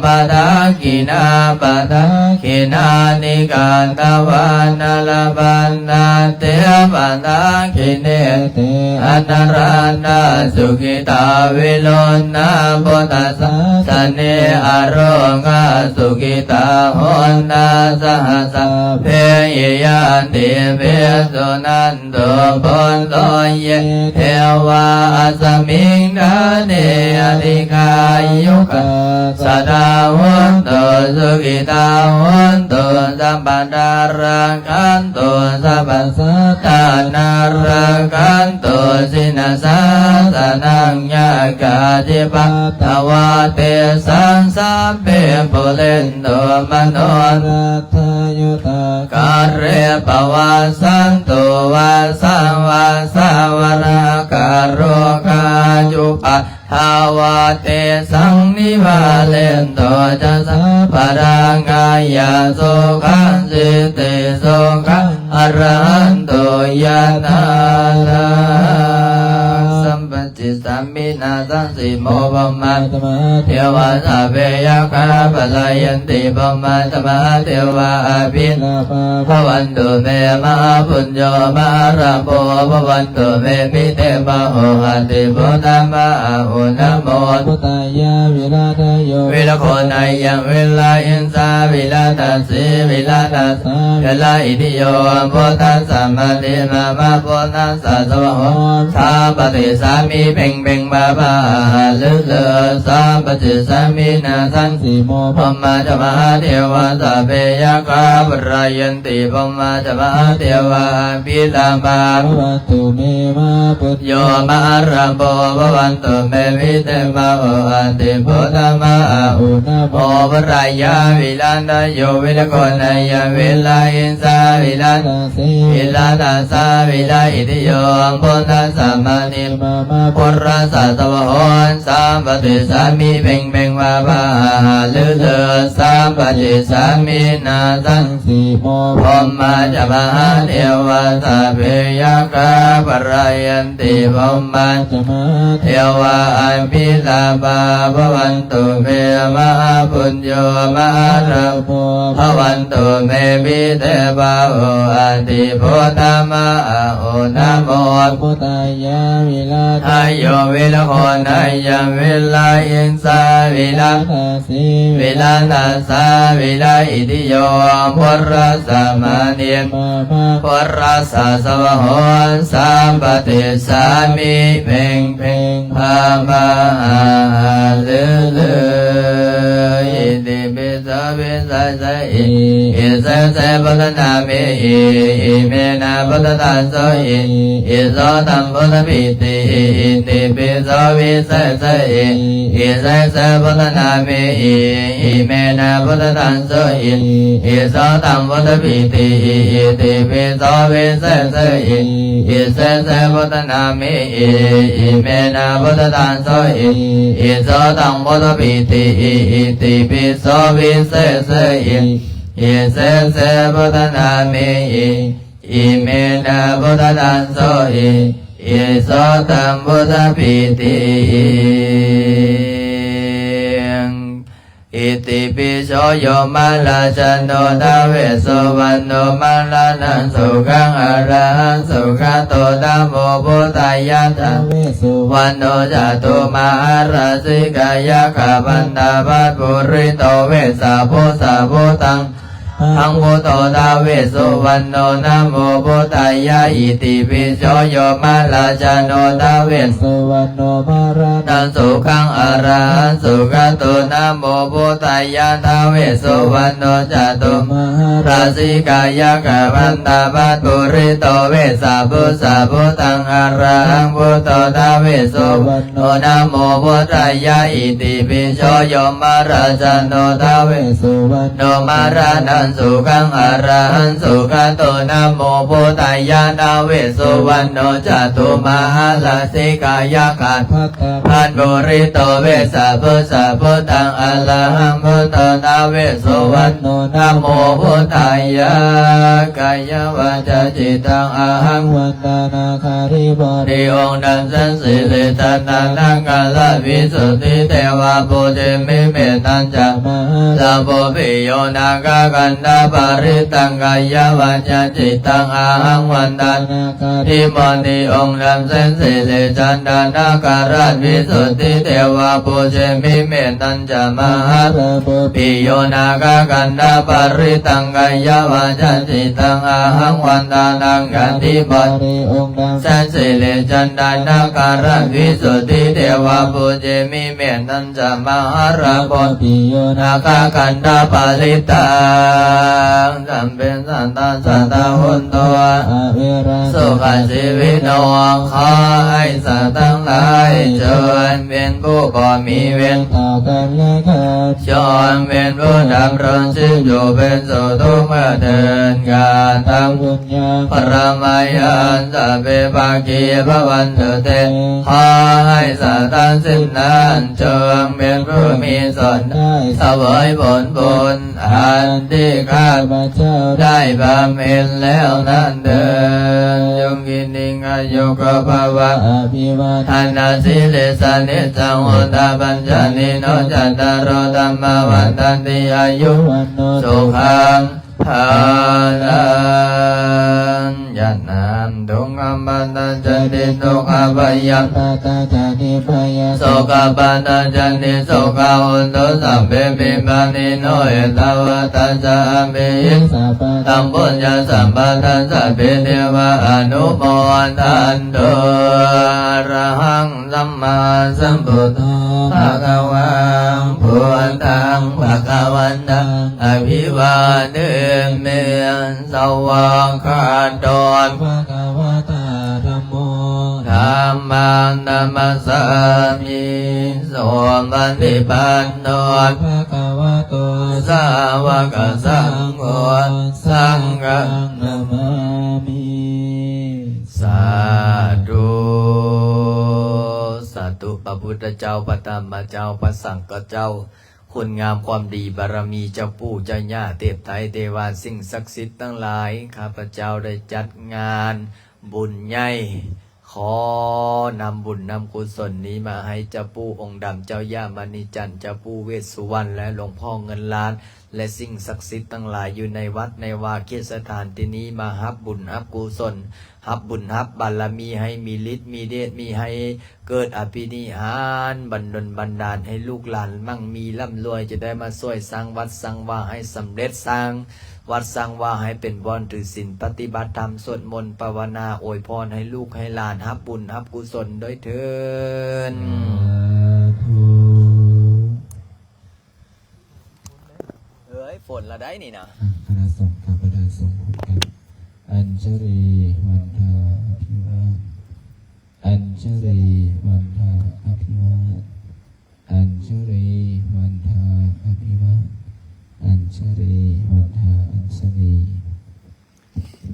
ປະທັກຂິນາ ປະທັກຂິນານິ ກາຕະວານະລະພັນນາເຕ ປະທັກຂິເນເຕ ອະນະລັນນາ ສຸກິຕາ ວິລຸນນາ ພຸດທະສາສະເນ ອາໂລກາ ສຸກິຕາ ໂຫນນາ ສະຫະສະເພຫິ ຍາຕິເພ ສຸນັນ ໂຕ ໂພໂຕ ເຍ ເທວາ ອັດສະມິງ ຖາເນ ອະທິກາຍຸກາ ສະດາ ໂຫນຕຸ ສຸກິຕາ ໂຫນຕຸ ສັບພະດາ ລັກຂັນຕຸ ສັບພະສັດຕາ ນາ ລັກຂັນຕຸ ຊິນາສາສະນັງ ຍາກາທິປັດຕະວາ ເຕສັງ ສັບເພ ປຸເຣນ ໂຕ ມະໂນ ລັດຖະ ຍຸດທາ ກາເຣ ປະວາ ສັນຕຸ ວັດສະ ວັດສະ ວະຣາ ກາໂຣ ກາຍຸ ປັດທາວາ ເຕສັງ ນິວາເຣນໂຕ ຈະ ສັບພະຣາ ກາຍະ ສຸຂັງ ສິດທິ ສຸຂັງ ອະລະຫັນໂຕ ຍະຖາ ທັງ ສຳປະ ຕິສາມິນາສັງ ສີໂມ ພົມມະ ສະມາ ເທວາ ສັບເພ ຍັກຂາ ປະລາຍັນຕິ ພົມມະ ສະມາ ເທວາ ອະພິລາພາ ພະວັນຕຸ ເມ ມະຫາປຸນໂຍ ມະຫາລາໂພ ພະວັນຕຸ ເມ ມິເຕ ມະໂຫ ອະຕິ ພຸດທະ ມະຫາອຸນະໂມ ພຸດທາຍາ ວິລາທະໂຍ ວິລະໂຄນາຍັງ ວິລາອິນສາ ວິລາທາສີ ວິລາທາສາ ວິລາອິດທິໂຍ ພຸດທະ ສະມາທິ ມາ ມະ ພຸດທະ ສະ ສະວະໂຫ ສາ ປະຕິສາມິ ເພັງ ເພັງ ພາ ພາ ຫະ ລື ລື ສາ ປະຕິສາມິນາສັງ ສີໂມ ພົມມະ ຈະ ມະຫາເທວາ ສັບເພ ຍັກຂາ ປະລາຍັນຕິ ພົມມະ ຈະ ມະຫາເທວາ ອະພິລາພາ ພະວັນຕຸ ເມ ມະຫາປຸນໂຍ ມະຫາລາໂພ ພະວັນຕຸ ເມ ມິເຕ ມະໂຫ ອະຕິ ພຸດທະ ມະຫາອຸນະໂມ ປະລາຍາ ວິລາທະໂຍ ວິລະໂຄນາຍັງ ວິລາອິນສາ ວິລາທາ ສີ ວິລາທາສາ ວິລາອິດທິໂຍ ພຸດທະ ສະມາທິ ມາ ມະ ພຸດທະ ສະ ສະວະໂຫ ສາ ປະຕິສາມິ ເພັງ ເພັງ ພາ ພາ ຫະ ລື ລື ສາ ປະຕິສາມິນາສັງ ສີໂມ ພົມມະ ຈະ ມະຫາເທວາ ສັບເພ ຍັກຂາ ປະລາຍັນຕິ ພົມມະ ຈະ ມະຫາເທວາ ອະພິລາພາ ພະວັນຕຸ ເມ ມະຫາປຸນໂຍ ມະຫາລາໂພ ພະວັນຕຸ ເມ ມິເຕ ມະໂຫ ອະຕິ ພຸດທະ ມະຫາອຸນະໂມ ພຸດທາຍາ ວິລາທະໂຍ ວິລະໂຄນາຍັງ ວິລາອິນສາ ວິລາທາ ສີ ວິລາທາສາ ວິລາອິດທິໂຍ ພຸດທະ ສະມາທິ ມາ ມະ ພຸດທະ ສະ ສະວະໂຫ ສາ ປະຕິສາມິ ເພັງ ເພັງ ພາ ພາ ຫະ ຫະ ລື ລື ອິຕິປິ ສະ ວິສາສະ ອິ ອິເສ ເສ ພຸດທະນາມິ ອິ ອິເມ ນະ ພຸດທະທັດສະ ອິ ອິໂສ ທຳໂມ ທຳມິ ອິ ອິຕິປິ ສະ ວິເສສະ ອິ ອິເສ ເສ ພຸດທະນາມິ ອິ ອິເມ ນະ ພຸດທະທັດສະ ອິ ອິໂສ ທຳໂມ ທຳມິ ອິ ອິຕິປິ ສະ ວິເສສະ ອິ ອິເສ ເສ ພຸດທະນາມິ ອິ ອິເມ ນະ ພຸດທະທັດສະ ອິ ອິໂສ ທຳໂມ ທຳມິ ອິ ອິຕິປິ ສະ ວິເສສະ ອິ Iccebbhutanāmehi, iminā buddhadansohi, issottambuddhapītihi. Itipi so yo mahārājāno, dvāvesavaṇṇo, maraṇaṃ sukhaṃ arahaṃ sugato, namo buddhāya, dvāvesavaṇṇo cātummahārājikāyikā, bandhapālipūrito vessabhussa, buddhaṃ arahaṃ buddho, dvāvesavaṇṇo, namo buddhāya. Itipi so yo mahārājāno, dvāvesavaṇṇo, maraṇaṃ sukhaṃ arahaṃ sugato, namo buddhāya, dvāvesavaṇṇo cātummahārājikāyikā, bandhapālipūrito vessabhussa, buddhaṃ arahaṃ buddho, dvāvesavaṇṇo, namo buddhāya. Itipi so yo mahārājāno, dvāvesavaṇṇo, maraṇaṃ sukhaṃ arahaṃ sugato, namo buddhāya, dvāvesavaṇṇo cātummahārājikāyikā, bandhapālipūrito vessabhussa, buddhaṃ arahaṃ buddho, dvāvesavaṇṇo, namo buddhāya. Kāyevācācittaṃ ahaṃ vandāmi nāgariputti, ອົງດຳສັນສິລິຈັນດານະຄະລະວິສຸດທິເທວະ ປູເຈມິ ເມຕຕາຈະ ມະຫາລາໂພ ປິໂຍນາຄະກັນທະປະລິດຕັງ ກາຍະວາຈາຈິດຕັງອະຫັງວັນດານາຄາທິບະດີ ອົງດຳສັນສິລິຈັນດານະຄະລະວິສຸດທິເທວະ ປູເຈມິເມຕັນຈະມະຫາລາໂພ ປິໂຍນາຄະກັນທະປະລິດຕັງ ກາຍະວາຈາຈິດຕັງອະຫັງວັນດານາຄາທິບະດີ ອົງດຳສັນສິລິຈັນດານະຄະລະວິສຸດທິເທວະ ປູເຈມິເມຕັນ ຈະມະຫາລາໂພ ປິໂຍນາຄະກັນທະປະລິດຕັງ ສັບເພສັດຕາສັດທາໂຫນຕຸ ອະວິວາ ສຸຂະຊີວິໂນ ຂໍໃຫ້ສັດທັງຫຼາຍ ຈົ່ງເປັນຜູ້ບໍ່ມີເວນຕໍ່ກັນແລະກັນ ຈົ່ງເປັນຜູ້ດຳລົງຊີບຢູ່ເປັນສຸກທຸກເມື່ອເທີນ ກະຕັງ ພະລະມະຍັງ ສັບເພ ພາຄີ ພະວັນຕຸ ເຕ ຂໍໃຫ້ສັດທັງສິ້ນນັ້ນ ຈົ່ງເປັນຜູ້ມີສ່ວນໄດ້ສະເຫວີຍຜົນບຸນ ອັນທີ່ຂ້າພະເຈົ້າໄດ້ບຳເພັນແລ້ວນັ້ນເທີນ ສຸຂີ ນິລັງ ອາຍຸໂກ ພະວະ ອະພິວາທະນະສີລິສະ ນິດຈັງ ວຸດຕະປັດຈາຍິໂນ ຈັດຕາໂລ ທຳມາ ວັດທັນຕິ ອາຍຸ ວັນໂນ ສຸຂັງ ພະລັງ ຍະຖາ ທຸກຂະປະຕະຈັນຕິ ທຸກຂະພະຍາ ປະຕະຈັນຕິ ພະຍາ ໂສກະປະຕະຈັນຕິ ໂສກະ ໂຫນຕຸ ສັບເພ ພິບານີໂນ ເອຕາວັດຕະ ຊະ ອະພິ ສະພະ ທຳບຸນຍາ ສະພະທັງ ສັບເພ ເທວາ ອະນຸໂມທັນຕຸ ອະຣະຫັງ ສຳມາສຳພຸດໂທ ພະຄະວາ ພຸດທັງ ພະຄະວັນຕັງ ອະພິວາເດມິ ສະວາກຂາໂຕ ພະຄະວະຕາ ທຳໂມ ທຳມັງ ນະມັດສາມິ ສຸປະຕິປັນໂນ ພະຄະວະໂຕ ສາວະກະສັງໂຄ ສັງຄັງ ນະມາມິ ສາທຸ ສາທຸ ພະພຸດທະເຈົ້າ ພະທຳມະເຈົ້າ ພະສັງຄະເຈົ້າ ຄຸນງາມຄວາມດີ ບາລະມີເຈົ້າປູ່ເຈົ້າຍ່າ ເທບໄຕເທວາ ສິ່ງສັກສິດທັງຫຼາຍ ຂ້າພະເຈົ້າໄດ້ຈັດງານບຸນໃຫຍ່ ຂໍນຳບຸນນຳກຸສົນນີ້ມາໃຫ້ເຈົ້າປູ່ອົງດຳ ເຈົ້າຍ່າມະນີຈັນ ເຈົ້າປູ່ເວດສຸວັນ ແລະ ຫຼວງພໍ່ເງິນລ້ານ ແລະ ສິ່ງສັກສິດທັງຫຼາຍຢູ່ໃນວັດໃນວາ ເຂດສະຖານທີ່ນີ້ ມາຮັບບຸນຮັບກຸສົນ ຮັບບຸນຮັບບາລະມີ ໃຫ້ມີລິດມີເດດ ມີໃຫ້ເກີດອະພິນິຫານ ບັນດົນບັນດານໃຫ້ລູກຫຼານໝັ່ງມີລ່ຳລວຍ ຈະໄດ້ມາຊ່ວຍສ້າງວັດສ້າງວາໃຫ້ສຳເລັດ ສ້າງວັດສ້າງວາໃຫ້ເປັນບ່ອນຖືສິນປະຕິບັດທຳ ສວດມົນພາວະນາ ອວຍພອນໃຫ້ລູກໃຫ້ຫຼານຮັບບຸນຮັບກຸສົນດ້ວຍເທີ້ນ ສາທຸ. ເອີຍ ຝົນລະໄດນີ້ນະ ອ່ະ ຄະນະສົງ ຂ້າພະເຈົ້າສົງ ພວມກັນ ອັນຊະລີວັນທາ ອະພິວາ ອັນຊະລີວັນທາ ອະພິວາ ອັນຊະລີວັນທາ ອະພິວາ ອັນຊະລີວັນທາ ອັນຊະລີ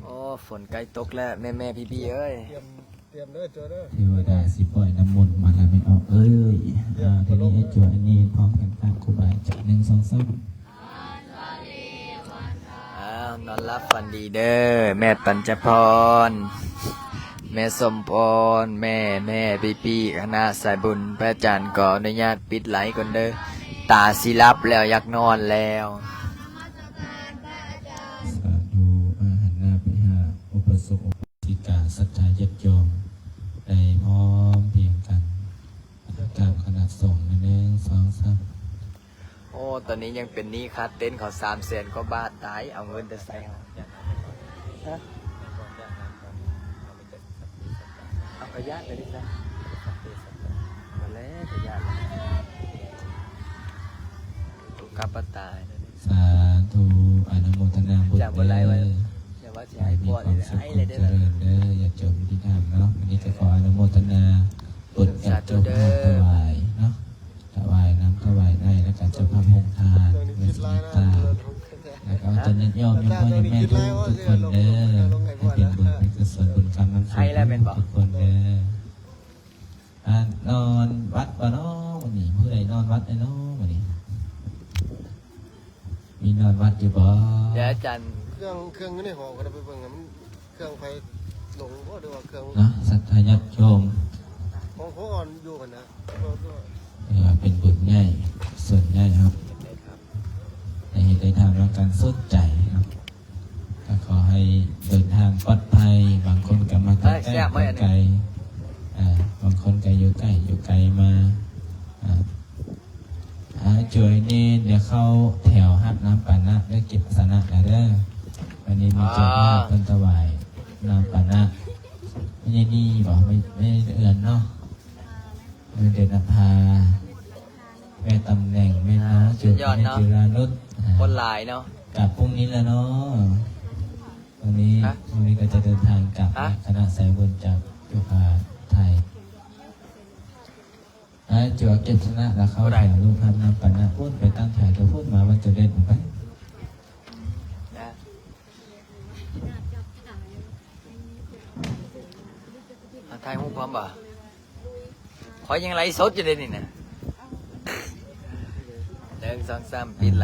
ໂອ້ ຝົນໃກ້ຕົກແລ້ວ ແມ່ໆ ພີ່ໆ ເອີຍ ຕຽມ ຕຽມເດີ ໂຈເດີ ເທວະດາຊິປ່ອຍນ້ຳມົນມາແລ້ວແມ່ອອກເອີຍ ຕຽມ ອ່າ ທີນີ້ ພະລົມ ໃຫ້ໂຈອັນນີ້ພ້ອມກັນ ຕາມຄູບາອາຈານ ໜຶ່ງ ສອງ ສາມ ອັນຊະລີວັນ ນອນຫຼັບຝັນດີເດີ ແມ່ປັນຈະພອນ ແມ່ສົມພອນ ແມ່ ແມ່ປີ້ໆ ຄະນະສາຍບຸນ. ພະອາຈານຂໍອະນຸຍາດປິດໄລກ່ອນເດີ ຕາຊິຫຼັບແລ້ວ ຢາກນອນແລ້ວ. ສາທຸ. ອາ ຫັນໜ້າໄປຫາອຸປະສົກອຸປາສິກາ ສັດທາຍາດໂຍມ ໄດ້ພ້ອມພຽງກັນ ກາບຄະນະສົງ ໜຶ່ງ ສອງ ສາມ. ໂອ້ ຕອນນີ້ຍັງເປັນໜີ້ຄ່າເຕັນເຂົາສາມແສນກວ່າບາດ. ຕາຍ ເອົາເງິນແຕ່ໃສເຮົາ? ຮະ? ເອົາກະຍາດໄປດິຊະ. ມາແລ້ວກະຍາດ. ກັບປະຕາຍ. ສາທຸ ອະນຸໂມທະນາບຸນເດີ. ຢ່າວ່າຊິໃຫ້ພອນ ໃຫ້ເລີຍເດີ. ມີຄວາມສຸກຄວາມຈະເລີນເດີ ຍາດໂຍມທີ່ທຳເນາະ. ວັນນີ້ກະຂໍອະນຸໂມທະນາບຸນກັບເຈົ້າພາບຖວາຍເນາະ. ຖວາຍນ້ຳຖວາຍໃນ ແລ້ວກະເຈົ້າພາບໂຮງທານ ແມ່ສະມິດຕາ ແລ້ວກະເຈົ້າຍາດໂຍມ ຍາດພໍ່ຍາດແມ່ທຸກໆຄົນເດີ ໃຫ້ເປັນບຸນເປັນກຸສົນບຸນກຳນຳສູ່ທຸກໆຄົນເດີ. ອ່າ ນອນວັດບໍ່ນໍມື້ນີ້? ຜູ້ໃດນອນວັດແດ່ນໍມື້ນີ້? ມີນອນວັດຢູ່ບໍ່? ເດີອາຈານ ເຄື່ອງ ເຄື່ອງຢູ່ໃນຫໍກໍໄດ້ໄປເບິ່ງ ມັນເຄື່ອງໃຜຫຼົງບໍ່ ຫຼືວ່າເຄື່ອງ ເນາະ ສັດທາຍາດໂຍມ ຂອງພໍ່ອ່ອນຢູ່ຫັ້ນນະ. ເອີ ເປັນບຸນໃຫຍ່ ສ່ວນໃຫຍ່ເຮົາໄດ້ເຮັດໄດ້ທຳນຳກັນສຸດໃຈເນາະ. ກໍຂໍໃຫ້ເດີນທາງປອດໄພ. ບາງຄົນກໍມາແຕ່ໄກ ເອີ ບາງຄົນກໍຢູ່ໃກ້ ຢູ່ໄກມາ ອ່າ ອ່າ ຈວຍເນນ ດຽວເຂົ້າແຖວຮັບນ້ຳປານະ ໄດ້ເກັບອາສະນະແລ້ວເດີ. ວັນນີ້ມີເຈົ້າພາບເພິ່ນຖວາຍນ້ຳປານະ ແມ່ໃຫຍ່ນີ້ບໍ? ແມ່ ແມ່ເດືອນເນາະ ແມ່ເດືອນນະພາ ແມ່ຕຳແໜ່ງ ແມ່ນ້ອງ ອ່າ ຈຸ ແມ່ຈິລານຸດ ອ່າ ຄົນຫຼາຍເນາະ. ກັບພວກນີ້ແຫຼະເນາະ ວັນນີ້ ຮະ ວັນນີ້ກໍຈະເດີນທາງກັບ ຮະ ຄະນະສາຍບຸນຈາກຈຸພາໄທ. ໃຫ້ຈົວເກັບຊະນະ ແລ້ວເຂົ້າແຖວລູກຮັບນ້ຳປານະພຸ້ນ ໄປຕັ້ງແຖວແຕ່ພຸ້ນ ມາວັດຈະເດັດໄປ. ນະ ອ່າ ຖ່າຍຮູບພ້ອມບໍ່? ຂ້ອຍຍັງໄລສົດຢູ່ເດ້ນີ້ນະ. ໜຶ່ງ ສອງ ສາມ ປິດໄລ.